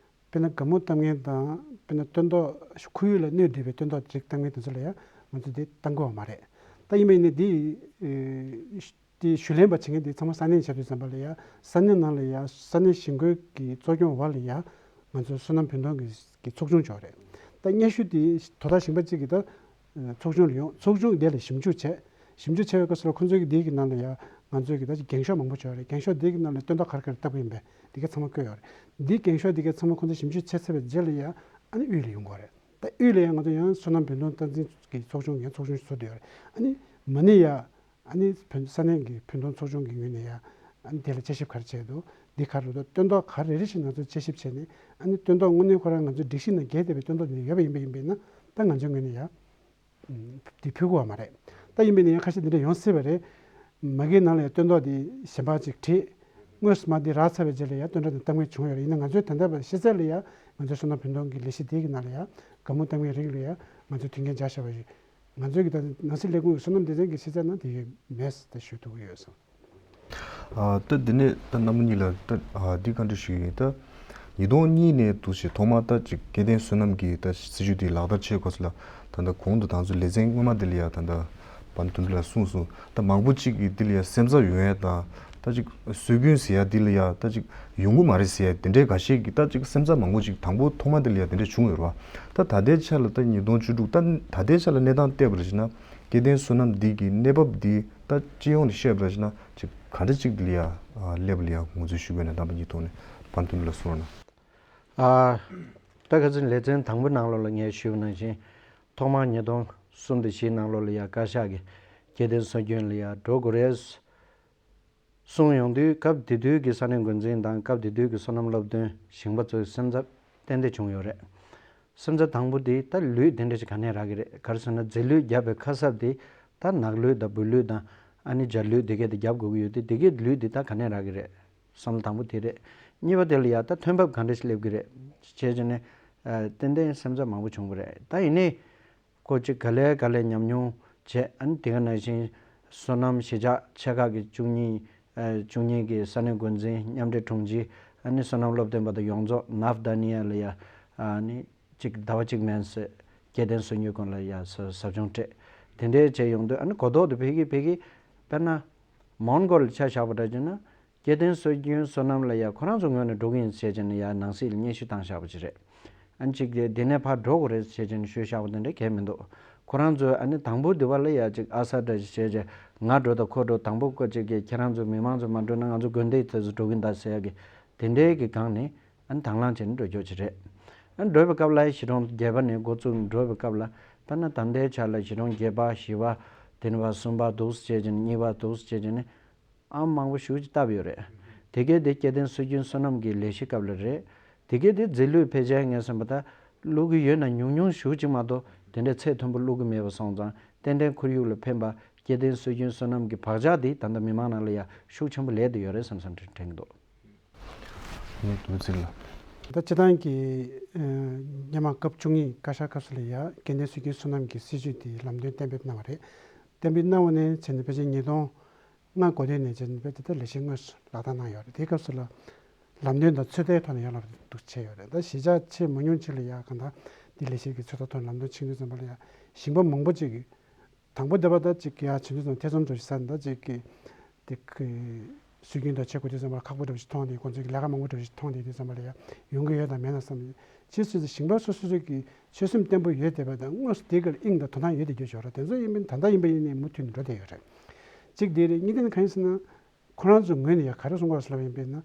དཔེར་ན་སྒམ་པོ་བཏབ་མཁན་དང་དཔེར་ན་སྟོན་ཐོག་ཁོར་ཡུག་ལ་གནོད་བསྡད་པའི་སྟོན་ཐོག་ཅིག་བཏབ་མཁན་དེ་ཚོ་ལ་ཡང་ང་ཚོ་འདི་བཏང་དགོས་པ་མ་རེད། ད་ཡིན་པ་ཡིན་ནའི་འདི་ཨེ་དེ་ཞུ་ལེན་པ་བྱེད་མཁན་དེ་ཚང་མ་ས་གནས་བྱས་དུས་ཙམ་པ་ལ་ཡང་ས་གནས་ནང་ལ་ཡང་ས་གནས་ཞིང་ཁུལ་གྱི་གཙོ་སྐྱོང་འོག་ལ་ཡང་ང་ཚོ་སོ་ནམ་བུན་གཏོང་གི་གི་ཚོགས་ཆུང་ཅིག་ཡོད་རེད། ད་སྙན་ཞུ་དེ་དོ་བདག་ཞིང་པ་གཅིག་གིས་ད་ཚོགས་ཆུང་ལ་ཡོང་། ཚོགས་ཆུང་དེ་ལ་ཞིབ་འཇུག་བྱས། ཞིབ་འཇུག་བྱས་པའི་སྐབས་སུ་ལ་ཁོ་ཚོའི་གི་དེའི་གི་ནང་ལ་ཡང་ང་ཚོའི་གི་ད་ཅིག་འགེངས་ཤོག་མང་པོ་ཅིག་ཡོད་རེད། འགེངས་ཤོག་དེའི་གི་ནང་ལ་སྟོན་ཐོག་ག་རེ་ག་རེ་བཏབ་ཀྱི་ཡིན་པས་དེ་ག་ཚང་མ་བཀོད་ཡོད་རེད། འདི་འགེངས་ཤོག་དེ་ག་ཚང་མ་ཁོ་ཚོ་ཞིབ་འཇུག་བྱས་ཚར་བའི་རྗེས་ལ་ཡང་ཨ་ནི་དབུས་ལ་ཡོང་དགོས་རེད། ད་དབུས་ལ་ཡང་ང་ཚོ་ཡང་སོ་ནམ་བུན་གཏོང་སྟངས་འཛིན་གྱི་ཚོགས་ཆུང་ཡང་ཚོགས་ཆུང་ཞིག་བཟོ་བསྡད་ཡོད་རེད། ཨ་ནི་མ་ཎི་ཡ་ཨ་ནི་བོད་ས་གནས་ཀྱི་བུན་གཏོང་ཚོགས་ཆུང་གི་ངོས་ནས་ཡང་ཨ་ནི་དེ་ལ་དཔྱད་ཞིབ་ག་རེ་བྱས་འདུག་འདི་ག་རེ་འདུག་སྟོན་ཐོག་ག་རེ་རེ་བཞིན་ང་ཚོས་དཔྱད་ཞིབ་བྱས་ནས་ཨ་ནི་སྟོན་ཐོག་དངོས་གནས་ཁོ་རང་ང་ཚོའི་སྒྲིག་གཞི་ནང་འགལ་བསྡད་པའི་སྟོན་ཐོག་འདི་ཡོད་པ་ཡིན་པ་ཡིན་པས་ན་ད་ང་ཚོའི་ངོས་ནས་ཡང་འདི་ཕུལ་དགོས་པ་མ་རེད། ད་ཡིན་པས་ན་ཡང་ཁ་ཤས་འདི་འདྲ་ཡོང་སྲིད་པ་རེད། མ་གིའི་ནང་ལ་ཡང་སྟོན་ཐོག་འདི་གཞན་པ་ཅིག་བྲིས། དངོས་སུ་མ་འདི་རག་ཚར་བའི་རྗེས་ལ་ཡང་སྟོན་ཐོག་འདི་གཏང་མཁན་བྱུང་ཡོད་རེད། ཡིན་ན་ང་ཚོའི་ད་ལྟ་བར་ཤེས་ཚད་ལ་ཡང་ང་ཚོའི་སོ་ནམ་བུན་གཏོང་གི་ལས་གཞི་འདི་གི་ནང་ལ་ཡང་སྒམ་པོ་གཏང་མཁན་རིགས་ལ་ཡང་ང་ཚོས་མཐུན་རྐྱེན་སྦྱར་བཞག་པ་ཡིན། ང་ཚོའི་གི་ད་ནང་སྲིད་ལས་ཁུངས་ཀྱི་སོ་ནམ་སྡེ་ཚན་གྱི་ཤེས་ཚད་ནང་དེ་ཡོད་མེད་ཟེར་ད་ཞུ་ཐུབ་ཀྱི་ཡོད་སོང་། ཨ་ད་འདི་ནས་ད་རྣམ་པ་གཉིས་ལ་ད་ཨ་འདི་བཀའ་འདྲི་ཞུ་གི་ཡིན། ད་ཉིས་སྟོང་གཉིས་ནས་འདུག་ཞེས་ཐོག་མར་ད་ཅིག་སྐྱེ་ལྡན་སོ་ནམ་གྱི་ད་སྲིད་ཇུས་འདི་ལག་བསྟར་བྱེད་དགོས་ས་ལ་ད་ལྟ་གོང་དུ་ད་ཚོ་ལེ་ཚན་སྔོན་མ་འདི་ལ་ཡ་ད་ལྟ་བན་དུན་ལ་གསུངས་སོང་། ད་མང་པོ་ཅིག་གིས་འདི་ལ་ཡ་སེམས་འཚབ་ཡོང་ཡ་དང་ད་ཅིག་སྲོལ་རྒྱུན་ཟེར་ཡ་འདི་ལ་ཡ་ད་ཅིག་ཡོང་གི་མ་རེད་ཟེར་ཡ་དེ་འདྲའི་འགའ་ཤས་ཀྱིས་ད་ཅིག་སེམས་འཚབ་མང་པོ་ཅིག་དང་པོ་ཐོག་མ་འདི་ལ་ཡ་དེ་འདྲ་བྱུང་ཡོད་རེད་བ། ད་ད་ལྟའི་ཆ་ལ་ད་ཉིས་སྟོང་བཅུ་དྲུག་ད་ད་ལྟའི་ཆ་ལ་གནས་སྟངས་བལྟས་པ་རེད་ཟེར་ན་སྐྱེ་ལྡན་སོ་ནམ་འདི་གི་གནས་བབ་འདི་ད་སྤྱི་ཡོངས་ནས་བཤད་པ་རེད་ཟེར་ན་ཅིག་ག་འདྲ་ཅིག་འདི་ལ་ཡ་སླེབས་པ་ལ་ཡ་ངོས་འཛིན་ཞུ་དགོས་ན་རྣམ་པ་གཉིས་ཐོག་ནས་བན་དུན་ལ་གསུངས་རོགས་གནང་། ཨ། ད་ཁ་སང་ལེ་ཚན་དང་པོ་ནང་ལོགས་ལ་ངས་ཞུས་པ་ནང་བཞིན་ཐོག་མར་ཉིས་སྟོང་གསུམ་དང་བཞི་ནང་ལོགས་ལ་ཡ་བཀའ་ཤག་གིས་སྐྱེ་ལྡན་སྲོལ་རྒྱུན་ལ་ཡ་འགྲོ་དགོས་རེད་གསུངས་ཡོང་དུས་སྐབས་དེ་དུས་ཀྱི་ས་གནས་འགོ་འཛིན་དང་སྐབས་དེ་དུས་ཀྱི་སོ་ནམ་སློབ་སྟོན་ཞིང་པ་ཚོའི་སེམས་འཚབ་ཏན་ཏན་བྱུང་ཡོད་རེད། སེམས་འཚབ་དང་པོ་དེ་ད་ལུད་དེ་འདྲ་ཞིག་ག་ནས་རག་གི་རེད། ག་རེ་ཟེར་ན་རྫས་ལུད་བརྒྱབ་པའི་ཁ་གསབ་དེ་ད་ནག་ལུད་དང་སྦུལ་ལུད་དང་ཨ་ནི་སྦྱར་ལུད་དེ་གས་དེ་བརྒྱབ་དགོས་ཀྱི་ཡོད་དེ་དེ་གས་ལུད་དེ་ད་ག་ནས་རག་གི་རེད། བསམ་བློ་དང་པོ་དེ་རེད། གཉིས་པ་དེ་ལ་ཡ་ད་ཐོན་འབབ་ག་འདྲ་ཞིག་སླེབས་ཀྱི་རེད། བྱས་ཙང་ནས་ཏན་ཏན་སེམས་འཚབ་མང་པོ་བྱུང་བ་རེད། ད་ཡིན་ནའི་ཁོ་ཅིག་ག་ལེ་ག་ལེ་ཉམས་མྱོང་བྱས། ཨ་ནི་དེ་ག་ནང་བཞིན་སོ་ནམ་གཞིས་ཆགས་ཆེ་ཁག་གི་བཅུ་གཉིས་ཨ་བཅུ་གཉིས་ཀྱི་ས་གནས་འགོ་འཛིན་མཉམ་འབྲེལ་དྲུང་ཆེ་ཨ་ནི་སོ་ནམ་སློབ་སྟོན་པ་དང་ཡོངས་རྫོགས་ནབ་དྷ་ནི་ཡ་ལ་ཡ་ཨ་ནི་ཅིག་ཟླ་བ་གཅིག་མན་ཙམ་སྐྱེ་ལྡན་སོ་ཉུལ་ཁང་ལ་ཡ་ཟབ་སྦྱོང་སྤྲད། དེ་འདྲའི་བྱས་ཡོང་དུས་ཨ་ནི་གོ་རྟོགས་དེ་འཕེལ་གྱི་འཕེལ་གྱི་དཔེར་ན་མོན་གྷོ་ལ་ཆ་བཞག་པ་འདྲ་བྱས་ན། སྐྱེ་ལྡན་སྲོལ་རྒྱུན་སོ་ནམ་ལ་ཡ་ཁོ་རང་ཚོ་ངོས་ནས་འགྲོ་གི་ཡིན་ཟེར་བྱས་ནས་ཡ་ནང་སྲིད་ལ་སྙན་ཞུ་བཏང་བཞག་པ་ཅིག་རེད། ཨ་ནི་ཅིག་དེ་ནས་ཕར་འགྲོ་དགོས་རེད་ཟེར་བྱས་ནས་ཞུས་བཞག་པ་དེ་འདྲ་གང་ཡང་མི་འདུག་ཁོ་རང་ཚོས་ཨ་ནི་དང་པོ་དེ་བ་ལ་ཡ་ཅིག་ཨ་ས་འདྲ་ཞིག་བྱས་བྱས་ང་འགྲོ་དང་ཁོ་འགྲོ། དང་པོ་ཁོ་ཅིག་གིས་ཁྱེད་རང་ཚོ་མི་མང་ཚོ་མ་འགྲོ་ན་ང་ཚོ་དགོན་སྡེ་དེ་ཚོ་འགྲོ་གིན་གདའ་ཟེར་ཡ་གི་དེ་འདྲའི་གི་སྒང་ནས་ཨ་ནི་དང་བླངས་བྱས་ནས་འགྲོ་རྒྱུ་ཅིག་རེད། ཨ་ནི་འགྲོ་བའི་སྐབས་ལ་གཞིས་གྲོང་བརྒྱད་པ་ནས་འགོ་བཙུགས་འགྲོ་བའི་སྐབས་ལ་དཔེར་ན་ད་ལྟའི་ཆ་ལ་གཞིས་གྲོང་བརྒྱད་པ་བཞི་པ་དེ་ནས་བ་གསུམ་པ་འདུག་སེ་བྱས་བྱས་ནས་གཉིས་པ་འདུག་སེ་བྱས་བྱས་ནས། ཨང་མང་པོ་ཞེ་ཅིག་བཏབ་ཡོད་རེད། དེ་གའི་དེ་སྐྱེ་ལྡན་སྲོལ་རྒྱུན་སོ་ནམ་གྱི་ལས་གཞི་སྐབས་ལ་རེད། དེ་གའི་དེ་རྫས་ལུད་ཕལ་ཆེར་ངས་བསམ་པ་ད་བླུག་གི་ཡོད་ན་ཉུང་ཉུང་ཞེ་ཅིག་མ་གཏོགས་དེ་འདྲའི་ཚད་མཐོན་པོ་བླུག་གི་མེད་པ་སོང་ཙང་ཏན་ཏན་ཁོར་ཡུག་ལ་ཕན་པ་སྐྱེ་ལྡན་སྲོལ་རྒྱུན་སོ་ནམ་གྱི་བག་ཆགས་དེ་ད་ལྟ་མི་མང་ནང་ལ་ཡ་ཤུགས་ཆེན་པོ་ལས་བསྡད་ཡོད་རེད་བསམ་བསམ་དྲན་གྱི་འདུག་ངས་འདུག་ཚིག་ལ། ད་སྤྱི་བཏང་གི་ཨ་སྔོན་མ་སྐབས་བཅུ་གཉིས་བཀའ་ཤག་སྐབས་སུ་ལ་ཡ་སྐྱེ་ལྡན་སྲོལ་རྒྱུན་སོ་ནམ་གྱི་སྲིད་བྱུས་དེ་ལམ་སྟོན་གཏན་འབེབས་གནང་བ་རེད། གཏན་འབེབས་གནང་བ་ནས་བྱས་ནས་ཕལ་ཆེར་ཉིས་སྟོང་ལྔ་འགོ་སྟོད་ནས་བྱས་ནས་ཕལ་ཆེར་ད་ལས་གཞི་དངོས་སུ་ལག་བསྟར་གནང་ཡོད་རེད། དེའི་སྐབས་སུ་ལ་ལམ་སྟོན་དང་ཚོད་ལྟའི་ཐོག་ནས་ཡར་ལངས་འདུག་བྱས་ཡོད་རེད། ད་གཞིས་ཆགས་ཆེས་མང་ཉུང་ཅིག་ལ་ཡ་གང་ལྟར་འདི་ལས་གཞི་གི་ཚོད་ལྟ་ཐོག་ལམ་སྟོན་ཕྱིན་དུས་ཙམ་པ་ལ་ཡ་ཞིང་པ་མང་པོ་ཅིག་གིས་དང་པོ་བསྡད་པ་ད་ཅིག་ཡ་བྱེད་དུས་ཙམ་ཐེ་ཚོམ་འདྲ་ཞིག་ཟ་ནས་ད་ཅིག་གི་དེ་གི་སྲོལ་རྒྱུན་དང་ཆས་གོས་དུས་ཙམ་པ་ཁག་པོ་འདྲ་ཞིག་མཐོང་སྟེ་ཁོང་ཚོས་ཀྱི་ལས་ཀ་མང་པོ་འདྲ་ཞིག་མཐོང་སྟེ་དུས་ཙམ་པ་ལ་ཡ་ཡོང་གི་ཡོད་དམ་མེད་ན་བསམ་ནས་ཕྱིས་སུ་ཞིང་པ་སོ་སོ་སོ་གི་ཆོད་སེམས་བརྟན་པོ་ཡོད་བསྡད་པ་དང་དངོས་སུ་དེ་གར་དབྱིངས་དང་དོ་སྣང་ཡོད་བསྡད་རྒྱུ་ཞིག་ཡོད་རེད། དེ་ཚོ་ཡིན་པ་ད་ལྟ་ཡིན་པ་ཡིན་ནའི་མུ་མཐུད་ནས་འགྲོ་བསྡད་ཡོད་རེད། གཅིག་དེ་རེད། གཉིས་དེ་ནི་གང་ཡིན་ཟེར་ན། ཁོ་རང་ཚོའི་ངོས་ནས་ཡ་ག་རེ་གསུང་གི་ཡོད་ཟེར་ལབ་ཡིན་པས་ན།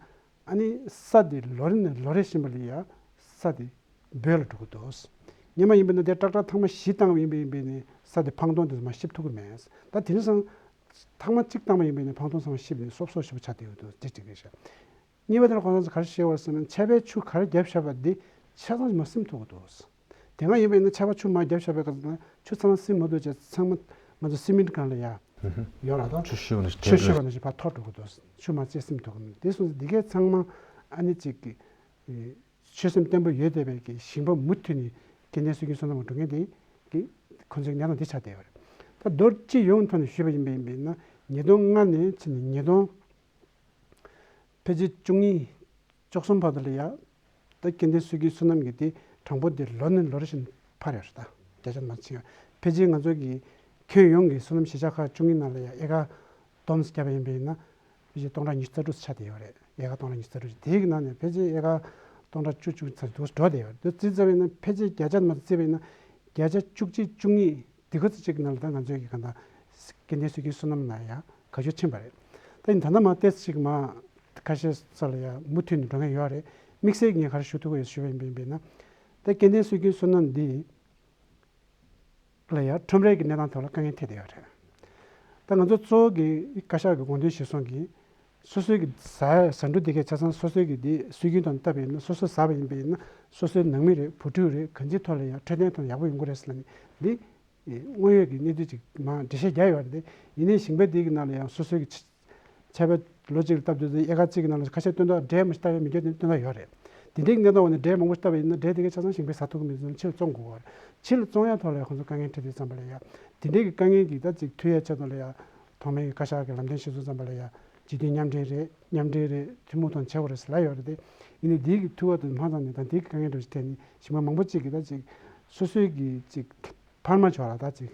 ཨ་ནི་ས་དེ་ལོ་རེ་ནས་ལོ་རེ་བཞིན་པ་ལ་ཡ་ས་དེ་སྦོས་ལ་འགྲོ་གི་འདུག་སྔོན་མ་ཡིན་པས་ན་དེ་ཏག་ཏག་ཐེངས་མ་བཞི་བཏང་བ་ཡིན་པས་ཡིན་པས་ནི་ས་དེ་འཕང་ཐང་དེ་ཚོ་མར་བཤིབ་ཐུབ་ཀྱི་མེད། ད་དེང་སང་ཐེངས་མ་གཅིག་བཏང་བ་ཡིན་པས་ནི་འཕང་ཐང་ཚང་མ་བཤིབ་ནས་སོབ་སོབ་ཞིབ་པོ་ཆགས་བསྡད་ཡོད་འདུག་དེ་གཅིག་རེད་ཤག་གཉིས་པ་དེ་ལ་ཁོང་ཚོས་ག་རེ་བཤད་པ་ཟེར་ན་ཆར་པའི་ཆུ་ག་རེ་བརྒྱབ་བཞག་པ་འདི་ཆ་ཚང་ཞིག་མར་སིམ་ཐུབ་ཀྱི་འདུག་དེ་སྔ་ཡིན་པས་ན་ཆར་པ་ཆུ་མར་བརྒྱབ་བཞག་པའི་སྐབས་སུ་ཆུ་ཚང་མ་སིམ་མ་ཐུབ་བྱས་ཚང་མ་ང་ཚོ་སི་མེན་ཊི་སྒང་ལ་ཡ་ཡོད་ལ་དང་ཆུ་ཤུགས་ནས་ཆུ་ཤུགས་ནས་ཕར་འཐོར་འགྲོ་གི་འདུག་ཆུ་མར་རྩེ་སིམ་ཐུབ་ཀྱི་མེད། དེ་སོང་ཙང་འདི་གས་ཚང་མ་ཨ་ནི་གཅིག་གི་ཆོད་སེམས་བརྟན་པོ་ཡོད་བསྡད་པའི་གི་ཞིང་པ་མུ་མཐུད་ནས་སྐྱེ་ལྡན་སྲོལ་རྒྱུན་སོ་ནམ་འགྲོ་མཁན་དེ་གི་ཁོ་ཚོའི་གནས་སྟངས་དེ་ཆགས་བསྡད་ཡོད་རེད། ད་མདོར་སྤྱི་ཡོངས་ཐོག་ནས་ཞུས་པ་ཡིན་པ་ཡིན་པས་ན་ཉིས་སྟོང་ལྔ་ནས་ཕྱིན་ནས་ཉིས་སྟོང་ཕལ་ཆེར་བཅུ་གཉིས་བཅུ་གསུམ་བར་དུ་ལ་ཡ། ད་སྐྱེ་ལྡན་སྲོལ་རྒྱུན་སོ་ནམ་གྱི་དེ་གྲངས་འབོར་དེ་ལོ་ནས་ལོ་རེ་བཞིན་འཕར་ཡོད་རེད། ད་བརྒྱ་ཆ་མ་ཕྱིན་ཡོད། ཕལ་ཆེར་ང་ཚོ་གི་ཁྱོན་ཡོངས་ཀྱི་སོ་ནམ་གཞིས་ཆགས་ཁག་བཅུ་གཉིས་ནང་ལ་ཡ་ཨེ་ཀར་བསྡོམས་བརྒྱབ་པ་ཡིན་པས་ན་ཕལ་ཆེར་སྟོང་ཕྲག་ཉི་ཤུ་རྩ་དྲུག་ཆགས་བསྡད་ཡོད་རེད། ཨེ་ཀར་སྟོང་ཕྲག་ཉི་ཤུ་རྩ་དྲུག་དེའི་ནང་ནས་ཕལ་ཆེར་ཨེ་ཀར་སྟོང་ཕྲག་བཅུ་བཅུ་ཙམ་འདུག་འགྲོ་བསྡད་ཡོད་རེད། དེ་རྩིས་ཙམ་ཡིན་ན་ཕལ་ཆེར་བརྒྱ་ཆ་མ་རྩིས་པ་ཡིན་ན་བརྒྱ་ཆ་བཅུ་གཅིག་བཅུ་གཉིས། དེ་ག་ཚོད་ཅིག་ནང་ལ་ད་ང་ཚོའི་གི་གང་ལྟར་སྐྱེ་ལྡན་སྲོལ་རྒྱུན་སོ་ནམ་ནང་ཡང་ག་ཤོད་ཕྱིན་པ་རེད། ད་ཡིན་ད་ལྟ་མ་ཏོག་ཙམ་ཅིག་མ་ཁ་ཤས་ས་ལ་ཡང་མུ་མཐུད་ནས་འགྲོ་མཁན་ཡོད་རེད། དམིགས་བསལ་ངས་ག་རེ་ཞུ་ཐུབ་ཀྱི་ཡོད་ཞུ་བ་ཡིན་པ་ཡིན་པས་ན། ད་སྐྱེ་ལྡན་སྲོལ་རྒྱུན་སོ་ནམ་འདི་ལ་ཡང་ཁྲོམ་རའི་གི་གནས་སྟངས་ཐོག་ལ་དཀའ་ངལ་འཕྲད་བསྡད་ཡོད་རེད། ད་ང་ཚོ་གཙོ་བོ་གི་བཀའ་ཤག་གི་དགོངས་དོན་གཞིར་བཟུང་གིས། སོ་སོའི་གི་ཟ་ཟ་འབྲུ་དེ་གའི་ཆ་ཚང་སོ་སོའི་གི་དེ་སྲོལ་རྒྱུན་ཐོག་ནས་བཏབ་པ་ཡིན་ན་སོ་སོས་ཟ་བ་ཡིན་པ་ཡིན་ན་སོ་སོའི་ནང་མི་རེད། བུ་ཕྲུག་རེད། གང་ཅིའི་ཐོག་ལ་ཡང་འཕྲོད་བསྟེན་ཐོག་ནས་ཡག་པོ་ཡོང་གི་རེད་ཟེར་ལབ་ནས་འདི་དངོས་ཡོད་ཀྱི་གནས་ཚུལ་ཅིག་མར་འགྲེལ་བཤད་རྒྱག་ཡོད་རེད་དེ། ཡིན་ནའི་ཞིང་པ་དེ་གི་ནང་ལ་ཡང་སོ་སོའི་གི་ཆ་ཆར་པ་ལོ་གཅིག་ལ་བཏབ་དུས་ཚོད་ཨེ་ཀར་གཅིག་གི་ནང་ལ་ཁ་ཤས་སྟོན་ཐོག་འབྲས་མ་ཞིག་བཏབ་ཡོད་མི་འགྱོད་དེ་སྟོན་ཐོག་ཡོད་རེད། དེ་འདྲའི་གི་གནས་སྟངས་འོག་ནས་འབྲས་མང་པོ་ཞིག་བཏབ་པ་ཡིན་ན་འབྲས་དེ་གའི་ཆ་ཚང་ཞིང་པས་ཟ་ཐུབ་ཀྱི་མེད་ཙང་ཕྱི་ལ་བཙོང་དགོས་པ་རེད། ཕྱི་ལ་བཙོང་ཡ་ཐོག་ལ་ཡང་ཁོང་ཚོ་དཀའ་ངལ་འཕྲད་དུས་ཙམ་པ་ལ་ཡང་དེ་འདྲའི་གི་དཀའ་ངལ་གྱི་ད་ཅིག་ཐུལ་ཡ་ཆེད་དུ་ལ་ཡང་ཐོག་མའི་གི་བཀའ་ཤག་གི་ལམ་སྟོན་གཞིར་བཟུང་ཙམ་པ་ལ་ཡང་སྤྱི་མཐུན་མཉམ་འབྲེལ་རེད། མཉམ་འབྲེལ་རེད། ཐུན་མོང་ཐོག་བྱེད་དགོས་རེད་ཟེར་ལབ་ཡོད་རེད་དེ། ཡིན་ནའི་དེའི་གི་ཐུགས་ཁ་དུ་མ་བཏང་ནས་ད་དེའི་གི་དཀའ་ངལ་འདྲ་ཞིག་འཕྲད་ནས་ཞིང་པ་མང་པོ་ཅིག་གིས་ད་ཅིག་སོ་སོའི་གི་ཅིག་འཕར་མ་ཆོག་ལ་ད་ཅིག་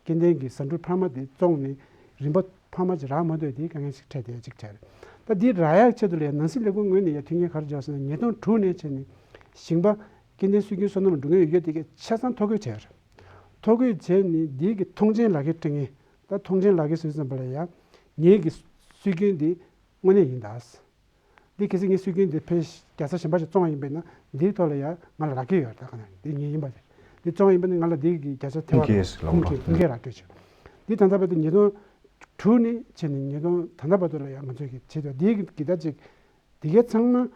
སྐྱེ་ལྡན་གྱི་ཟ་འབྲུ་འཕར་མ་དེ་བཙོངས་ནས་རིན་པ་འཕར་མ་ཅིག་རག་མ་ཐུབ་དེའི་དཀའ་ངལ་ཞིག་འཕྲད་དེ་ཅིག་འཕྲད་རེད། ད་འདི་རག་ཡག་ཆེད་དུ་ལ་ཡང་ནང་སྲིད་ལས་ཁུངས་ངོས་ནས་ཡང་མཐུན་རྐྱེན་ག་རེ་སྦྱར་ཟེར་ན་ཉིས་སྟོང་དྲུག་ནས་བྱས་ནས་ཞིང་པ་སྐྱེ་ལྡན་སྲོལ་རྒྱུན་སོ་ནམ་འགྲོ་མཁན་ཡོད་དེ་གའི་ཆ་ཚང་ཐོ་འགོད་བྱས་ཡོད་རེད། ཐོ་འགོད་བྱས་ནས་འདི་གི་མཐོང་མཆན་ལག་ཁྱེར་སྤྲད་མཁན། ད་མཐོང་མཆན་ལག་ཁྱེར་ཟེར་དུས་ཙམ་པ་ལ་ཡང་ངེད་ཀྱི་སྲོལ་རྒྱུན་འདི་དངོས་གནས་ཡིན་ད། འདི་གལ་སྲིད་ངས་སྲོལ་རྒྱུན་འདི་ཕལ་རྒྱལ་ས་གཞན་པ་ཞིག་བཙོང་བ་ཡིན་པས་ན་འདིའི་ཐོག་ལ་ཡང་ང་ལ་ལག་ཁྱེར་ཡོད་ད། ག་ན་འདི་ངའི་ཡིན་པ་རེད། འདི་བཙོང་བ་ཡིན་པས་ན་ང་ལ་འདི་གི་བརྒྱ་ཆ་ཐེ་བ་ཕུང་ཁེ་ལ་ཕུང་ཁེ་ཕུང་ཁེ་རག་གི་ཡོད་ཆོག་འདི་ད་ལྟ་བར་དུ་ཉིས་སྟོང་དྲུག་ནས་བྱས་ནས་ཉིས་སྟོང་ད་ལྟ་བར་དུ་ལ་ཡང་ང་ཚོས་ཀྱི་བྱེད་དོ། འདི་གི་གི་ད་ཅིག་འདི་གའི་ཚང་མ་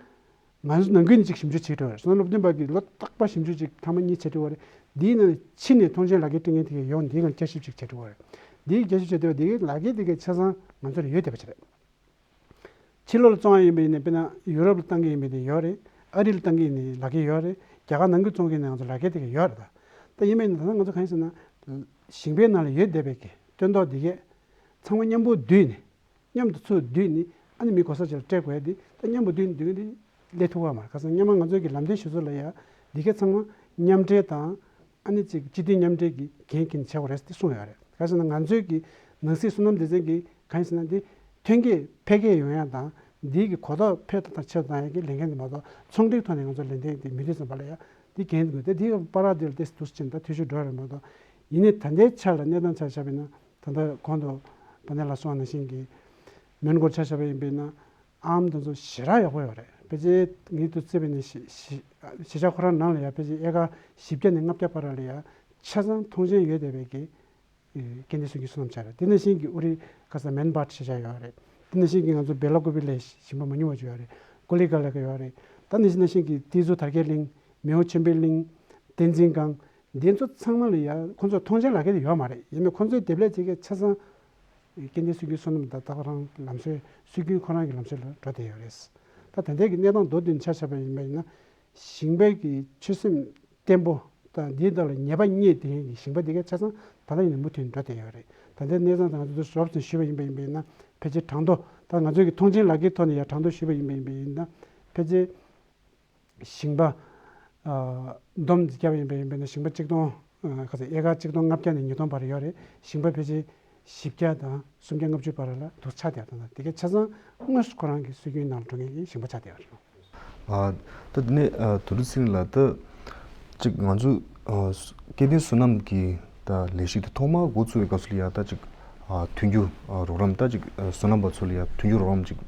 ང་ཚོ་ནང་ཁུལ་ནས་ཅིག་ཞིབ་འཇུག་བྱེད་འགྲོ་བ་རེད། སོ་ནམ་སློབ་སྟོན་པ་གིས་ལོ་རྟག་པར་ཞིབ་འཇུག་ཅིག་ཐེངས་མ་གཉིས་བྱེད་འགྲོ་བ་རེད། འདིའི་ནང་ནས་ཕྱི་ནས་མཐོང་མཆན་ལག་ཁྱེར་སྤྲད་མཁན་དེ་གས་ཡོང་འདིའི་ནང་བསྐྱར་ཞིབ་ཅིག་བྱེད་འགྲོ་བ་རེད། འདིའི་བསྐྱར་ཞིབ་བྱེད་དུས་འདི་གའི་ལག་ཁྱེར་དེ་གའི་ཆ་ཚང་ང་ཚོར་ཡོད་བསྡད་པ་ཅིག་རེད། ཕྱི་ལོགས་ལ་བཙོང་ཡ་ཡིན་པ་ཡིན་ན་དཔེར་ན་ཡུ་རོབ་ལ་བཏང་གི་ཡིན་པ་ཡིན་ན་ཡོད་རེད། ཨ་རི་ལ་བཏང་གི་ཡིན་ན་ལག་ཁྱེར་ཡོད་རེད། རྒྱ་གར་ནང་ཁུལ་བཙོང་གི་ཡིན་ན་ང་ཚོ་ལག་ཁྱེར་དེ་ག་ཡོད་རེད་ད། ད་ཡིན་པ་ཡིན་ན་ད་ལྟ་ང་ཚོ་གང་ཡིན་ཟེར་ན། ཞིང་པའི་ནང་ལ་ཡོད་བསྡད་པའི་གི་སྟོན་ཐོག་འདི་གས་ཚང་མ་མཉམ་པོ་བསྡུས་ནས་མཉམ་དུ་ཚུར་བསྡུས་ནས་ཨ་ནི་མི་གོ་ས་ཅིག་ལ་སྤྲད་དགོས་ཡ་འདི་ད་མཉམ་པོ་བསྡུས་ནས་བསྡུས་ཀྱི་འདི་སླེབས་ཐུབ་ཀྱི་མ་རེད། ཁ་སང་སྔོན་མ་ང་ཚོའི་གི་ལམ་སྟོན་གཞི་བཟུང་ལ་ཡ་འདི་གས་ཚང་མ་མཉམ་འབྲེལ་དང་། ཨ་ནི་ཅིག་སྤྱི་མཐུན་མཉམ་འབྲེལ་གྱི་འགན་འཁྱེར་ནས་བྱེད་དགོས་རེད་ཟེར་ཏེ་གསུངས་ཡོད་རེད། ག་རེ་ཟེར་ན་ང་ཚོའི་གི་ནང་སྲིད་སོ་ནམ་སྡེ་ཚན་གྱི་གང་ཡིན་ཟེར་ན་འདི་ཐོན་སྐྱེད་འཕེལ་རྒྱས་ཡོང་ཡ་དང་འདིའི་གི་གོ་རྟོགས་འཕེལ་དང་ཆེ་རུ་བཏང་ཡ་གི་ལས་འགན་དེ་མ་གཏོགས་ཚོང་སྒྲིག་ཐོག་ནས་ང་ཚོ་ལས་འགན་དེ་མི་འདུག་བསམ་པ་ལ་ཡ་ འདི་འགན་དགོས་ཏེ། འདི་བར་དེ་ལ་ཏེ་འདུག་ཅིང་ད་འཐུས་ཤོར་འགྲོ་རེད་མ་གཏོགས། ཡིན་ནའི་ད་ལྟའི་ཆ་ལ་གནས་སྟངས་ཆ་བཞག་པ་ཡིན་ན། ད་ལྟ་གོང་དུ་པ་ནེ་ལ་གསུངས་པ་ནང་བཞིན་གྱི་མོན་གྷོར་ཆ་བཞག་པ་ཡིན་པ་ཡིན་ན། ཨམ་དེ་ཚོ་ཞེ་དྲག་ཡག་པོ་ཡོད་རེད། ཕལ་ཆེར་ངས་དུ་བརྩིས་པ་ཡིན་ན་གཞིས་གཞིས་གཞིས་ཆགས་ཁོ་རང་ནང་ལ་ཡ་ཕལ་ཆེར་ཨེ་ཀར་བཞི་བརྒྱ་ནས་ལྔ་བརྒྱ་བར་ལ་ཡ་ཆ་ཚང་མཐོང་ཆེན་ཡོད་བསྡད་པའི་གི་སྐྱེ་ལྡན་སྲོལ་རྒྱུན་སོ་ནམ་ཆགས་རེད། དེ་ནང་བཞིན་གྱི་ཨུ་རི་ཁ་ས་མན་བྷ་ཊ་ཞེས་བྱ་ཡོད་རེད། དེ་ནང་བཞིན་གྱི་ང་ཚོ་བེ་ལ་ཀུ་པི་ལའི་ཞིང་པ་མ་ཉུང་བ་ཅིག་ཡོད་རེད། ཀོ་ལི་ག་ལ་ག་ཡོད་རེད། ད་ནང་བཞིན་ནང་བཞིན་གྱི་ཏི་ཛུ་དར་རྒྱས་གླིང་། མེའོ་ཆོས་འཕེལ་གླིང་། བསྟན་འཛིན་སྒང་། འདི་ཚོ་ཚང་མ་ལ་ཡ་ཁོང་ཚོ་མཐོང་ཆེན་ལག་ཁྱེར་དེ་ཡོད་མ་རེད། ཡིན་ནའི་ཁོང་ཚོའི་འདེབས་ལས་བྱེད་མཁན་ཆ་ཚང་སྐྱེ་ལྡན་སྲོལ་རྒྱུན་སོ་ནམ་དང་ད་ག་རང་ལམ་སྲོལ་སྲོལ་རྒྱུན་ཁོ་རང་གི་ལམ་སྲོལ་ལ་འགྲོ་བསྡད་ཡོད་རེད། ད་ད་ལྟའི་གི་གནས་སྟངས་མདོར་བསྡུས་ནས་ཆ་བཞག་པ་ཡིན་པ་ཡིན་ན། ཞིང་པའི་གི་ཆོད་སེམས་བརྟན་པོ་དང་འདིའི་ཐོག་ལ་ཉེས་པ་རྙེད་བསྡད་མཁན་གྱི་ཞིང་པ་འདི་གའི་ཆ་ཚང་ད་ལྟ་ཡིན་ན་མུ་མཐུད་ནས་འགྲོ་བསྡད་ཡོད་རེད། ད་ལྟའི་གནས་སྟངས་དང་ང་ཚོས་རོབ་ཙམ་ཞུས་པ་ཡིན་པ་ཡིན་པ་ཡིན་ན། ཕལ་ཆེར་གྲངས་ཐོ་ད་ང་ཚོས་ཀྱི་མཐོང་ཆེན་ལག་ཁྱེར་ཐོག་ནས་ཡང་གྲངས་ཐོ་ཞུས་པ་ཡིན་པ་ཡིན་པ་ཡིན་ན། ཕལ་ཆེར་ཞིང་པ་ཨ་བསྡོམས་བརྒྱབ་པ་ཡིན་པ་ཡིན་པ་ཡིན་ན། ཞིང་པ་གཅིག་སྟོང་ཨ་ག་ཚོད་ཨེ་ཀར་གཅིག་སྟོང་ལྔ་བརྒྱ་ནས་ཉིས་སྟོང་བར་ཡོད་རེད། ཞིང་པ་ཕལ་ཆེར་བཞི་བརྒྱ་དང་སུམ་བརྒྱ་ལྔ་བཅུ་བར་ལ་འདུག་ཆགས་བསྡད་ཡོད། ད་ལྟ་དེ་གའི་ཆ་ཚང་དངོས་སུ་ཁོ་རང་གི་སྲོལ་རྒྱུན་ནང་ལ་འགྲོ་མཁན་གྱི་ཞིང་པ་ཆགས་བསྡད་ཡོད་རེད། ཨ། ད་དེ་ནས་ཨ་དོན་གྲུབ་ཚེ་རིང་ལགས། ད་ཅིག་ང་ཚོ་ཨ་སྐྱེ་ལྡན་སོ་ནམ་གྱི་ད་ལས་གཞི་དེ་ཐོག་མར་འགོ་བཙུགས་པའི་སྐབས་སུ་ལ་ཡ་ད་ཅིག་ཨ་མཐུན་འགྱུར་ཨ་རོགས་རམ། ད་ཅིག་ཨ་སོ་ནམ་པ་ཚོ་ལ་ཡ་མཐུན་འགྱུར་རོགས་རམ་ཅིག་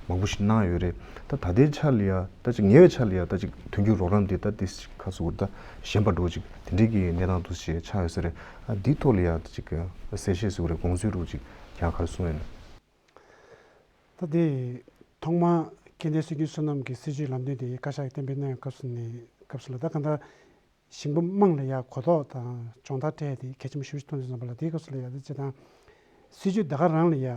མང་པོ་ཞིག་གནང་ཡོད་རེད། ད་ད་ལྟའི་ཆ་ལ་ཡ་ད་ཅིག་ཉེ་བའི་ཆ་ལ་ཡ་ད་ཅིག་མཐུན་འགྱུར་རོགས་རམ་དེ་ད་ཏོག་ཙམ་ཁ་སོ་གོ་ད་ཞན་པ་འདྲ་བོ་ཅིག་དེ་འདྲའི་གི་གནས་སྟངས་འདུག་ཅིག་ཆགས་ཡོད་ས་རེད། ཨ་འདིའི་ཐོག་ལ་ཡ་ད་ཅིག་གསལ་བཤད་ཟེར་བ་རེད། དགོངས་ཚུལ་འདྲ་བོ་ཅིག་ཡང་ག་རེ་གསུང་ཡོད་ན། ད་དེ་ཐོག་མར་སྐྱེ་ལྡན་སྲོལ་རྒྱུན་སོ་ནམ་གྱི་སྲིད་ཇུས་ལམ་སྟོན་དེ་བཀའ་ཤག་གིས་གཏན་འབེབས་གནང་བའི་སྐབས་སུ་ནས་སྐབས་སུ་ལ་ད་གང་ལྟར་ཞིང་པ་དམངས་ལ་ཡ་གོ་རྟོགས་དང་སྦྱོང་བརྡར་སྤྲད་དེ་གལ་ཆེན་པོ་ཞེ་པོ་ཞིག་མཐོང་དུས་ཙམ་པ་ལ། དེའི་སྐབས་སུ་ལ་ཡ་ད་སྤྱིར་བཏང་སྲིད་ཇུས་ད་ག་རང་ལ་ཡ་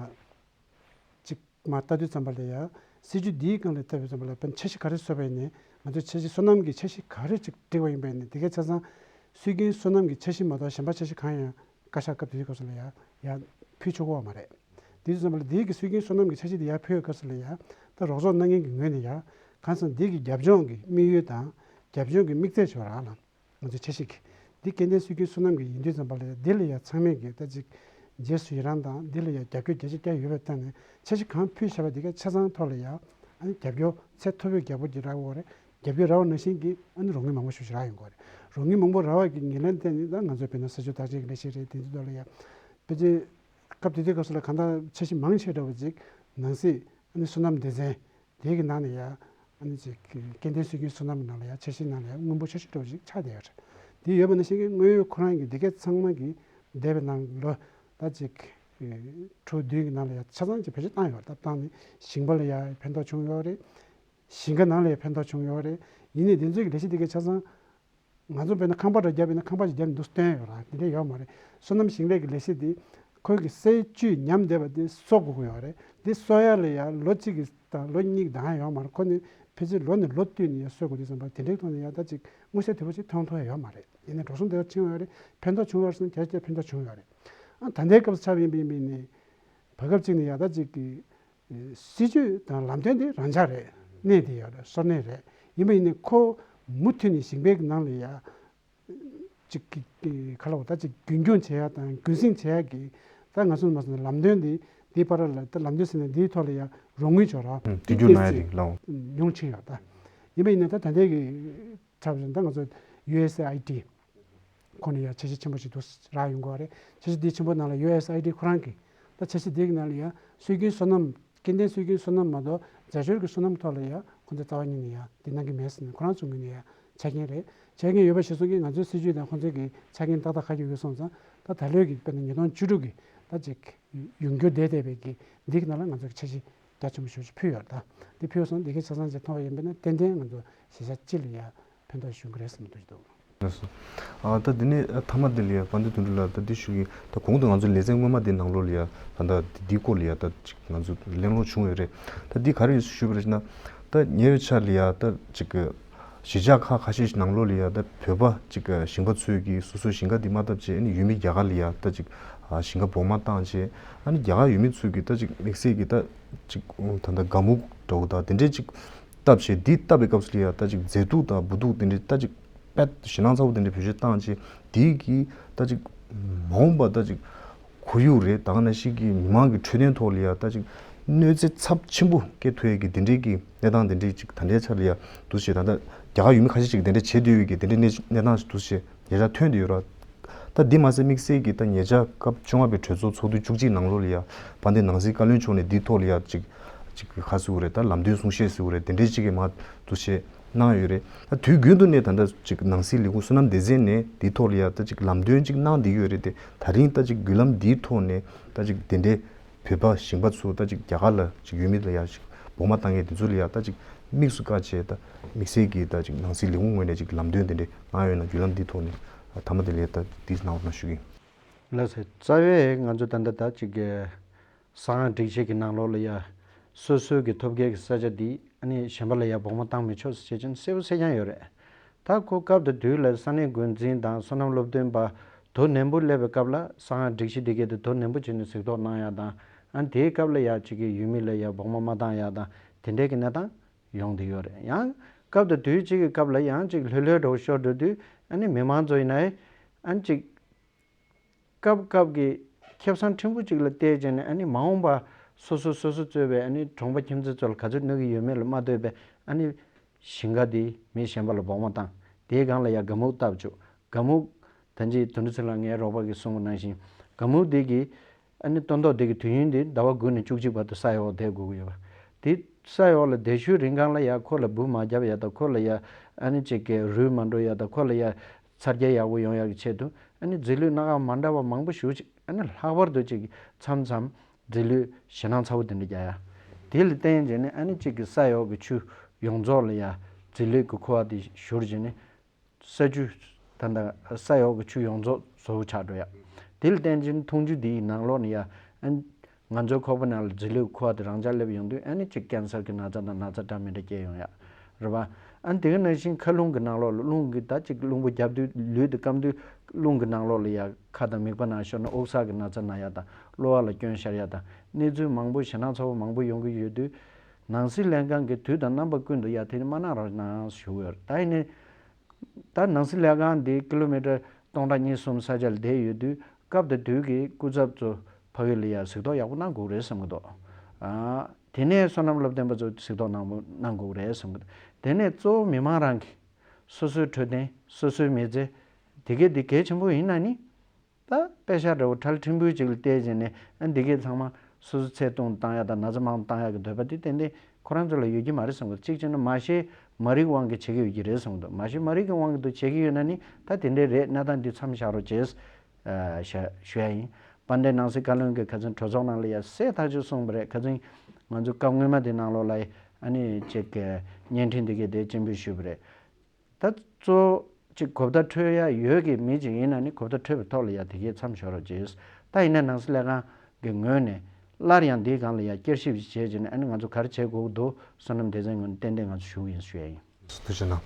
གཅིག་མར་ལྟ་དུས་ཙམ་པ་ལ་ཡ། སྲིད་ཇུས་འདིའི་སྒང་ལ་ལྟ་བུའི་ཙམ་པ་ལ་དཔེར་ན་འཆར་གཞི་ག་རེ་བཟོས་པ་ཡིན་ནའི། ང་ཚོས་འཆར་གཞི་སོ་ནམ་གྱི་འཆར་གཞི་ག་རེ་ཅིག་བསྒྲིགས་པ་ཡིན་པ་ཡིན་ནའི། དེ་གའི་ཆ་ཚང་སྲོལ་རྒྱུན་སོ་ནམ་གྱི་འཆར་གཞི་མ་གཏོགས་གཞན་པ་འཆར་གཞི་གང་ཡང་བཀའ་ཤག་སྐབས་དེ་དུས་སྐབས་སུ་ལ་ཡ་ཡར་ཕུལ་ཆོག་གི་ཡོད་མ་རེད། དེ་དུས་ཙམ་པ་ལ་དེའི་གི་སྲོལ་རྒྱུན་སོ་ནམ་གྱི་འཆར་གཞི་དེ་ཡར་ཕུལ་བའི་སྐབས་སུ་ལ་ཡ་ད་རོགས་ཚོགས་གནང་མཁན་གྱི་ངོས་ནས་ཡ་གང་ཟེར་ན་དེའི་གི་རྒྱབ་ལྗོངས་ཀྱི་དམིགས་ཡུལ་དང་རྒྱབ་ལྗོངས་ཀྱི་དམིགས་ཚད་ཅིག་ཡོད་རེད་ལ། ང་ཚོའི་འཆར་གཞི་གི་འདི་སྐྱེ་ལྡན་སྲོལ་རྒྱུན་སོ་ནམ་གྱི་ཡིན་དུས་ཙམ་པ་ལ་ཡ་འདི་ལ་ཡ་ཚང་མས་ཀྱི་ད་ཅིག་རྗེས་སུ་ཡི་རང་དང་འདི་ལ་ཡ་རྒྱབ་སྐྱོར་རྒྱ་ཆེ་བསྐྱངས་ཡོད་པའི་སྟེང་ནས། འཆར་གཞི་གང་ཕུལ་བཞག་པ་འདི་གའི་ཆ་ཚང་ཐོག་ལ་ཡ་ཨ་ནི་རྒྱབ་སྐྱོར་ཚད་མཐོ་པོས་རྒྱབ་སྐྱོར་ཅིག་རག་ཡོད་རེད། རྒྱབ་སྐྱོར་རག་པ་ནང་བཞིན་གྱི་ཨ་ནི་རོགས་དངུལ་མང་པོ་ཞེ་པོ་ཞིག་རག་ཡོང་གི་རེད། རོགས་དངུལ་མང་པོ་རག་པ་གི་ངོས་ལེན་བརྟེན་ནས་ད་ང་ཚོའི་དཔེར་ན་ས་ཆུ་བརྟག་དཔྱད་ཀྱི་ལས་གཞི་རེད། དེ་ཚོའི་ཐོག་ལ་ཡ་ཕལ་ཆེར་སྐབས་དེ་དུས་སྐབས་སུ་ལ་གང་ལྟར་འཆར་གཞི་མང་ཆེ་འདྲ་བོ་ཅིག་ནང་སྲིད་ཨ་ནི་སོ་ནམ་སྡེ་ཚན་དེའི་གི་ནང་ནས་ཡ་ཨ་ནི་ཅིག་སྐྱེ་ལྡན་སྲོལ་རྒྱུན་སོ་ནམ་གྱི་ནང་ལ་ཡ་འཆར་གཞིའི་ནང་ལ་ཡ་དངོས་པོ་འཆར་གཞི་འདྲ་བོ་ཞིག་ཆགས་བསྡད་ཡོད་རེད། དེ་ཡོད་པ་ནང་བཞིན་གྱི་དངོས་ཡོད་ཁོ་རང་གི་འདི་གའི་ཚང་མ་གི་འདས་པའི་ནང་ལོ་ད་ཅིག་དྲུག་བདུན་གྱི་ནང་ལ་ཡ་ཆ་ཚང་ཅིག་བེད་སྤྱོད་བཏང་ཡོད་རེད། ད་བཏང་ནས་ཞིང་པ་ལ་ཡ་ཕན་ཐོགས་བྱུང་ཡོད་རེད། ཞིང་ཁ་ནང་ལ་ཡ་ཕན་ཐོགས་བྱུང་ཡོད་རེད། ཡིན་ནའི་དེ་ཚོའི་གི་ལས་གཞི་འདི་གའི་ཆ་ཚང་ང་ཚོ་དཔེར་ན་ཁང་པ་འདྲ་བརྒྱབ་ཡིན་ན་ཁང་པ་ཞིག་བརྒྱབ་ནས་འདུག་སྟོན་ཡོད་ར། དེ་འདྲ་ཡོད་མ་རེད། སོ་ནམ་ཞིང་ལས་ཀྱི་ལས་གཞི་འདི་ཁོའི་གི་སའི་བཅུད་ཉམས་བསྡད་པ་འདི་གསོ་དགོས་ཀྱི་ཡོད་རེད། འདི་གསོ་ཡ་ལ་ཡ་ལོ་གཅིག་གི་དང་ལོ་གཉིས་ཀྱི་ད་ཡང་ཡོད་མ་རེད། ཁོ་ནི་ཕལ་ཆེར་ལོ་ནས་ལོ་བསྟུད་ནས་ཡ་གསོ་དགོས་དུས་ཙམ་པ་དེ་འདྲའི་ཐོག་ནས་ཡ་ད་ཅིག་མངོན་གསལ་དོད་པོ་ཅིག་མཐོང་ཐུབ་ཡ་ཡོད་མ་རེད། ཡིན་ནའི་འགྲོ་སོང་དེ་བ་ཕྱིན་ཡོད་རེད། ཕན་ཐོགས་བྱུང་ཡོད་རེད་ཟེར་ན་ཁྱེད་ཀྱིས་ཕན་ཐོགས་བྱུང་ཡོད་རེད། ཨ་ད་ལྟའི་སྐབས་སུ་ཆགས་པ་ཡིན་པ་ཡིན་པ་ཡིན་ནའི་བར་སྐབས་གཅིག་ནས་ཡ་ད་ཅིག་གི་སྲིད་ཇུས་དང་ལམ་སྟོན་དེ་རང་འཇགས་རེད། གནས་དེ་ཡོད་རེད། སོར་གནས་རེད། ཡིན་པ་ཡིན་ནའི་ཁོ་མུ་མཐུད་ནས་ཞིང་པའི་ནང་ལ་ཡ་ཅིག་གི་ག་ལ་བ་ད་ཅིག་རྒྱུན་འཁྱོངས་བྱེད་ཡ་དང་རྒྱུན་སྲིང་བྱེད་ཡ་གི་ད་ང་ཚོ་མ་སོང་ན་ལམ་སྟོན་འདི་འདིའི་བར་ལ་ད་ལམ་སྟོན་ཟེར་ནས་འདིའི་ཐོག་ལ་ཡ་རོགས་དངུལ་འབྱོར་ར་ཨང་། དེ་འགྱུར་ན་ཡ་རིགས་ལའོ། ཉུང་ཕྱིན་ཡོད་ད། ཡིན་པ་ཡིན་ནའི་ད་ད་ལྟའི་གི་ཆ་བཞག་ན་ད་ང་ཚོ་ཡུ་ཨེས་ཨའི་ཌི་ཁོ་ནས་ཡ་འཆར་གཞི་ཆེན་པོ་ཞིག་འདུག་རག་ཡོང་གི་ཡོད་རེད། འཆར་གཞི་འདི་ཆེན་པོ་ནང་ལ་ཡུ་ཨེས་ཨའི་ཌི་ཁོ་རང་གིས་ད་འཆར་གཞི་འདི་གི་ནང་ལ་ཡ་སྲོལ་རྒྱུན་སོ་ནམ་སྐྱེ་ལྡན་སྲོལ་རྒྱུན་སོ་ནམ་མ་གཏོགས་རྒྱ་ཆེར་གྱི་སོ་ནམ་ཐོག་ལ་ཡ་ཁོ་ཚོ་རྩ་བ་ཉིད་ནས་ཡ་འདི་གནང་གི་མེད་ཟེར་ནས་ཁོ་རང་ཚོ་ངོས་ནས་ཡ་ཆ་རྐྱེན་རེད། ཆ་རྐྱེན་ཡོད་པ་ཞིག་སོང་གི་ང་ཚོའི་སྲིད་ཇུས་དང་ཁོ་ཚོའི་གི་ཆ་རྐྱེན་ཏག་ཏག་ག་ཡོད་ཡོད་སོང་ཙང་ད་ད་ལོའི་གི་དཔེར་ན་ཉིས་སྟོང་བཅུ་དྲུག་གི་ད་ཅིག་ཡོང་རྒྱུ་བསྡད་བསྡད་པའི་གི་འདི་གི་ནང་ལ་ང་ཚོ་གི་འཆར་གཞི་རྒྱ་ཆེན་པོ་ཞེ་པོ་ཅིག་ཕུལ་ཡོད་རེད། ད་འདི་ཕུལ་སོང་འདི་གའི་ཆ་ཚང་ཅིག་མཐོང་བ་ཡིན་པ་ན་ཏན་ཏན་ང་ཚོ་གཞིས་ཆགས་སྤྱི་ལ་ཡ་ཕན་ཐོགས་བྱུང་གི་རེད་བསམ་གྱི་འདུག་ལགས་སོ། ཨ་ད་འདི་ནས་ཨ་མཐའ་མ་འདི་ལ་ཡ་དཔལ་ལྡན་དོན་གྲུབ་ལགས་ད་འདི་ཞུ་གི་ད་གོང་དུ་ང་ཚོ་ལེ་ཚན་སྔོན་མ་འདི་ནང་ལོགས་ལ་ཡ་ད་ད་འདི་སྐོར་ལ་ཡ་ད་ཅིག་ང་ཚོ་གླེང་སློང་བྱུང་ཡོད་རེད། ད་འདི་ག་རེ་ཞུས་པ་རེད་ཟེར་ན་ད་ཉེ་བའི་ཆར་ལ་ཡ་ད་ཅིག་གི་གཞིས་ཆགས་ཁག་ཁ་ཤས་ཤིག་ནང་ལོགས་ལ་ཡ་ད་བོད་པ་ཅིག་གི་ཞིང་པ་ཚོས་ཀྱི་སོ་སོའི་ཞིང་ཁ་འདི་མ་བཏབ་བྱས་ཨ་ནི་ཡུལ་མི་རྒྱ་གར་ལ་ཡ་ད་ཅིག་ཨ་ཞིང་ཁ་སྦོང་མ་བཏང་བྱས་ཨ་ནི་རྒྱ་གར་ཡུལ་མི་ཚོས་ཀྱི་ད་ཅིག་དམིགས་བསལ་གྱི་ད་ཅིག་ད་ད་སྒ་སྨུག་འདྲ་བོ་ད་དེ་འདྲས་ཅིག་བཏབ་བྱས་འདི་བཏབ་པའི་སྐབས་སུ་ལ་ཡ་ད་ཅིག་མཛེས་སྡུག་དང་སྦུ་སྡུག་དེ་འདྲས་ད་ཅིག་དཔེ་ཞེད་སྣང་ཚ་བོ་དེ་འདྲས་བེད་སྤྱོད་བཏང་བྱས་དེའི་གི་ད་ཅིག་མ་འོངས་པ་ད་ཅིག་ཁོར་ཡུག་རེད་ད་ག་ནང་བཞིན་གྱི་མི་མང་གི་འཕྲོད་བསྟེན་ཐོག་ལ་ཡ་ད་ཅིག་གནོད་འཚེ་ཚབས་ཆེན་པོ་སྐྱེལ་ཐུབ་ཡས་ཀྱི་དེ་འདྲས་ཀྱི་གནས་སྟངས་དེ་འདྲས་ཅིག་ད་ལྟའི་ཆར་ལ་ཡ་འདུག་བྱས་ད་ལྟ་ རྒྱ་གར་ཡུལ་མི་ཁ་ཤས་ཅིག་དེ་འདྲ་བྱེད་འདོད་ཡོད་ཀྱི་དེ་འདྲའི་གནས་གནས་སྟངས་ཤིག་འདུག་ཅེས་ཉེ་ཆར་ཐོན་བསྡད་ཡོད་ར། ད་འདི་མ་ཟད་དམིགས་བསལ་གྱིས་ད་ཉེ་ཆར་སྐབས་བཅོ་ལྔ་པའི་གྲོས་ཚོགས་ཚོགས་དུས་བཅུ་གཅིག་ནང་ལོགས་ལ་ཡ་དཔལ་ལྡན་ནང་སྲིད་བཀའ་བློན་མཆོག་ནས་འདིའི་ཐོག་ལ་ཡ་ཅིག་ཅིག་ག་ཟེར་དགོས་རེད། ད་ལམ་སྟོན་གསུང་བཤད་ཟེར་དགོས་རེད། དེ་འདྲའི་ཅིག་གི་མར་འདུག་ཅེས་གནང་ཡོད་རེད། ད་དུས་རྒྱུན་དུ་ནས་ད་ལྟ་ཅིག་ནང་སྲིད་ལས་ཁུངས་བསོད་ནམས་སྡེ་ཚན་ནས་འདིའི་ཐོག་ལ་ཡ་ད་ཅིག་ལམ་སྟོན་ཅིག་གནང་བསྡད་ཀྱི་ཡོད་རེད་དེ། ད་རིང་ད་ཅིག་བརྒྱུད་ལམ་འདིའི་ཐོག་ནས་ད་ཅིག་དེ་འདྲའི་བོད་པ་ཞིང་པ་ཚོ་ད་ཅིག་རྒྱ་གར་ལ་ཅིག་ཡུལ་མི་ལ་ཡ་ཅིག་བོགས་མ་བཏང་མཁན་དེ་ཚོ་ལ་ཡ་ད་ཅིག་དམིགས་སུ་བཀར་བྱས་ད་དམིགས་བསལ་གྱིས་ད་ཅིག་ནང་སྲིད་ལས་ཁུངས་ངོས་ནས་ཅིག་ལམ་སྟོན་དེ་འདྲ་གནང་ཡོད་ན་བརྒྱུད་ལམ་འདིའི་ཐོག་ནས་མཐའ་མ་དེ་ལ་ཡ་ད་འདི་གནང་རོགས་གནང་ཞུ་གི་ཡིན། ལགས་སོ། རྩ་བའི་ང་ཚོ་ད་ལྟ་ད་ཅིག་གསང་བ་སྒྲིག་ཆས་ཀྱི་ནང་ལོགས་ལ་ཡ་སོ་སོའི་གི་ཐོབ་སྐལ་གྱི་ས་ཆ་འདི་ཨ་ནི་གཞན་པ་ལ་ཡ་བོགས་མ་བཏང་མི་ཆོག་ཟེར་བྱས་ཅན་གསལ་པོ་གསལ་རྐྱང་ཡོད་རེད། ད་ཁོ་སྐབས་དང་དུས་ལ་ས་གནས་འགོ་འཛིན་དང་བསོད་ནམས་སློབ་སྟོན་པ་དོ་ནན་པོ་སླེབས་པའི་སྐབས་ལ་གསང་བ་སྒྲིག་གཞི་འདི་གའི་དེ་དོ་ནན་པོ་བྱས་ནས་གཟིགས་རྟོག་གནང་ཡག་དང་། ཨ་ནི་དེའི་སྐབས་ལ་ཡ་གཅིག་གི་ཡུལ་མི་ལ་ཡ་བོགས་མ་མ་བཏང་ཡག་དང་དེ་འདྲའི་གི་གནས་སྟངས་ཡོང་བསྡད་ཡོད་རེད། ཡང་སྐབས་དང་དུས་གཅིག་གི་སྐབས་ལ་ཡང་གཅིག་ལྷོད་ལྷོད་འདྲ་བོ་ཤོར་འགྲོ་དུས་ཨ་ནི་མི་མང་ཚོ་ཡིན་ན་ཨ་ནི་གཅིག་སྐབས་སྐབས་ཀྱི་ཁེ་བཟང་ཕྲན་བུ་ཅིག་ལ་བལྟས་བྱས་ནས་ཨ་ནི་མ་འོངས་པ་སོ་སོ་སོ་སོ་གཙོས་པའི་ཨ་ནི་གྲོང་པ་ཁྱིམ་མཚེས་ཚོ་ལ་ག་ཚོད་གནོད་ཀྱི་ཡོད་མེད་ལ་མ་ལྟོས་པའི་ཨ་ནི་ཞིང་ཁ་དེ་མི་གཞན་པ་ལ་བོགས་མ་བཏང་། དེའི་སྒང་ལ་ཡ་དགའ་མུག་བཏབ་བཅུག་དགའ་མུག་ད་ཅི་དོན་གྲུབ་ཚེ་ལགས་ངའི་རོགས་པ་གིས་གསུངས་པ་ནང་བཞིན་དགའ་མུག་དེ་གི་ཨ་ནི་སྟོན་ཐོག་དེ་གི་དུས་ཡུན་དེ་ཟླ་བ་དགུ་ནས་བཅུ་གཅིག་བར་དུ་ས་འོག་བསྡད་དགོས་ཀྱི་ཡོད་པ། དེ་ས་འོག་ལ་བསྡད་ཤུལ་རིང་གང་ལ་ཡ་ཁོ་ལ་འབུ་མ་བརྒྱབ་ཡ་དང་ཁོ་ལ་ཡ་ཨ་ནི་ཅིག་གི་རུལ་མ་འགྲོ་ཡ་དང་ཁོ་ལ་ཡ་ཚ་རྒྱ་ཡག་པོ་ཡོང་ཡག་གི་ཆེད་དུ་ཨ་ནི་རྫས་ལུད་སྣ་ཁ་མ་འདྲ་བ་མང་པོ་ཞིག་ཅིག་ཨ་ནི་ལྷག་པར་དུ་ཅིག་མཚམས་མཚམས་རྫས་ལུད་ཞེད་སྣང་ཚ་པོ་དེ་འདྲ་རྒྱག་ཡ། དེ་ལ་བརྟེན་བྱས་ནས་ཨ་ནི་ཅིག་གི་ས་འོག་གི་ཆུ་ཡོངས་རྫོགས་ལ་ཡ་རྫས་ལུད་ཀྱི་ཁུ་བ་དེ་བཞུར་བྱས་ནས་ས་ཆུ་ད་ལྟ་ས་འོག་གི་ཆུ་ཡོངས་རྫོགས་བཟོ་བོ་ཆགས་འགྲོ་ཡ། དེ་ལ་བརྟེན་བྱས་ནས་འཐུང་ཆུ་དེའི་ནང་ལོགས་ནས་ཡ་ཨ་ནི་ང་ཚོའི་ཁོག་པ་ནང་ལ་རྫས་ལུད་ཁུ་བ་དེ་རང་འཇགས་སླེབས་ཡོང་དུས་ཨ་ནི་ཅིག་ཀན་སར་གྱི་ན་ཚ་དང་ན་ཚ་འདྲ་མི་འདྲ་སྐྱེ་ཡོང་ཡ་རེད་པ། ཨ་ནི་དེ་ག་ནང་བཞིན་མཁའ་རླུང་གི་ནང་ལོགས་ལ་རླུང་གི་ད་ཅིག་རླུང་བུ་བརྒྱབ་དུས་ལུད་དེ་སྐམ་དུས་རླུང་གི་ནང་ལོགས་ལ་ཡ་ཁ་དང་མིད་པ་ནང་ཤོར་ན་དབུགས་བསགས་ཀྱི་ན་ཚ་ན་ཡ་དང་གློ་བ་ལ་སྐྱོན་ཤོར་ཡ་དང་གནས་ཚུལ་མང་པོ་ཞེད་སྣང་ཚ་པོ་མང་པོ་ཡོང་གི་ཡོད་དུས་ནང་སྲིད་ལྷན་ཁང་གིས་དུས་དང་རྣམ་པ་ཀུན་ཏུ་ཡ་དེ་ནི་མ་གནང་རོགས་གནང་ཞུ་གི་ཡོད་རེད། ད་ཡིན་ནའི། ད་ནང་སྲིད་ལྷན་ཁང་འདི་ཀི་ལོ་མི་ཊར་སྟོང་ཕྲག་གཉིས་གསུམ་ས་ཆ་ལ་བསྡད་ཡོད་དུས་སྐབས་དང་དུས་ཀྱི་སྐུ་ཚབ་ཚོ་ཕ་གི་ལ་ཡ་གཟིགས་རྟོག་ཡག་པོ་གནང་དགོས་རེད་བསམ་གྱི་འདུག་ཨ། དེ་ནས་བསོད་ནམས་སློབ་སྟོན་པ་ཚོ་གཟིགས་རྟོག་གནང་པོ་གནང་དགོས་རེད་བསམ་གྱི་འདུག་དེ་ནས་གཙོ་བོ་མི་མང་རང་གི་སོ་སོའི་འཕྲོད་བསྟེན་སོ་སོའི་མི་ཚེ་དེ་གས་དེ་གལ་ཆེན་པོ་ཡིན་ན་ནི། ད་དཔེ་ཤག་འདྲ་བོ་ཁྲལ་ཕྲན་བུ་ཅིག་ལ་བལྟས་བྱས་ནས་ཨ་འདི་གས་ཚང་མ་སོ་སོ་ཚེ་ཐུང་བཏང་ཡག་དང་ན་ཚ་མང་བཏང་ཡག་གི་འདོད་པ་དེ་ཏན་ཏན་ཁོ་རང་ཚོ་ལ་ཡོད་ཀྱི་མ་རེད་བསམ་གི་འདུག་གཅིག་བྱས་ན་མ་ཤེས་མ་རིག་དབང་གིས་བྱེད་ཀྱི་ཡོད་ཀྱི་རེད་བསམ་གི་འདུག་མ་ཤེས་མ་རིག་གི་དབང་གིས་འདུག་བྱེད་ཀྱི་ཡོད་ན་ནི་ད་དེ་འདྲའི་རེད། གནས་སྟངས་འདི་མཚམས་བཞག་རོགས་བྱེད། ཨ། ཞུ་ཡ་ཡིན། དཔལ་ལྡན་ནང་སྲིད་བཀའ་བློན་གྱིས་ཁ་སང་གྲོས་ཚོགས་ནང་ལ་ཡ་གསལ་ཐག་ཆོད་གསུངས་པ་རེད། ཁ་སང་ང་ཚོ་སྐབས་སྔོན་མ་དེ་ནང་ལོགས་ལ་ཨ་ནི་ཅིག་གི་བརྙན་འཕྲིན་འདི་གས་དེ་སྤྱན་འབུལ་ཞུས་པ་རེད། ད་གཙོ་བོ་ཅིག་གོ་བརྡ་འཕྲོད་ཡ་ཡོད་ཀྱི་མི་ཅིག་ཡིན་ན་ནི་གོ་བརྡ་འཕྲོད་པའི་ཐོག་ལ་ཡ་དེ་གས་མཚམས་བཞག་རོགས་བྱེད། ད་ཡིན་ན་ནང་སྲིད་ལྷན་ཁང་གི་ངོས་ནས་སླར་ཡང་འདིའི་སྒང་ལ་ཡ་བསྐྱར་ཞིབ་བྱས་བྱས་ནས་ཨ་ནི་ང་ཚོ་ག་རེ་བྱེད་དགོས་ཀྱི་འདུག་བསོད་ནམས་སྡེ་ཚན་ངོས་ནས་ཏན་ཏན་ང་ཚོ་ཞུ་གི་ཡིན་ཞུ་ཡ་ཡིན། ཐུགས་རྗེ་གནང་།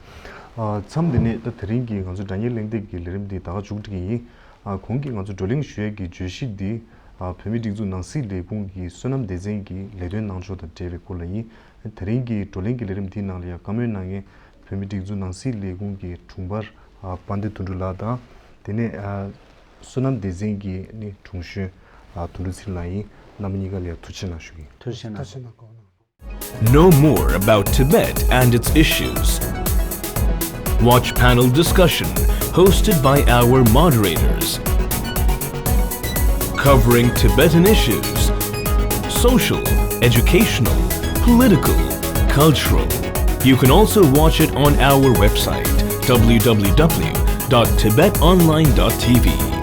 ཨ། མཚམས་འདི་ནས་ད་དེ་རིང་གི་ང་ཚོ་དྲ་བརྙན་གླེང་སྟེགས་ཀྱི་ལས་རིམ་འདི་ད་ག་མཇུག་སྒྲིལ་གྱི་ཡིན། ཨ། གོང་གི་ང་ཚོ་བགྲོ་གླེང་ཞུ་ཡས་ཀྱི་བརྗོད་གཞི་འདི། ཨ། བོད་མིའི་སྒྲིག་འཛུགས་ནང་སྲིད་ལས་ཁུངས་ཀྱི་བསོད་ནམས་སྡེ་ཚན་གྱི་ལས་དོན་གནང་ཕྱོགས་དང་འབྲེལ་བའི་སྐོར་ལ་ཡིན། དེ་རིང་གི་བགྲོ་གླེང་གི་ལས་རིམ་འདིའི་ནང་ལ་ཡང་བཀའ་མོལ་གནང་མཁན་བོད་མིའི་སྒྲིག་འཛུགས་ནང་སྲིད་ལས་ཁུངས་ཀྱི་དྲུང་འཕར། ཨ། དཔལ་ལྡན་དོན་གྲུབ་ལགས་དང་། དེ་ནས། ཨ། བསོད་ནམས་སྡེ་ཚན་གྱི་ནི་དྲུང་གཞོན། ཨ། དོན་གྲུབ་ཚེ་རིང་ལགས་ཡིན། རྣམ་པ་གཉིས་ཀ་ལ་ཡང་ཐུགས་རྗེ་གནང་ཞུ་གི་ཡིན། ཐུགས་རྗེ་གནང་། ཐུགས་རྗེ་གནང་། Know more about Tibet and its issues. Watch panel discussion hosted by our moderators, covering Tibetan issues, social, educational, political, cultural. You can also watch it on our website, w w w dot tibet online dot t v.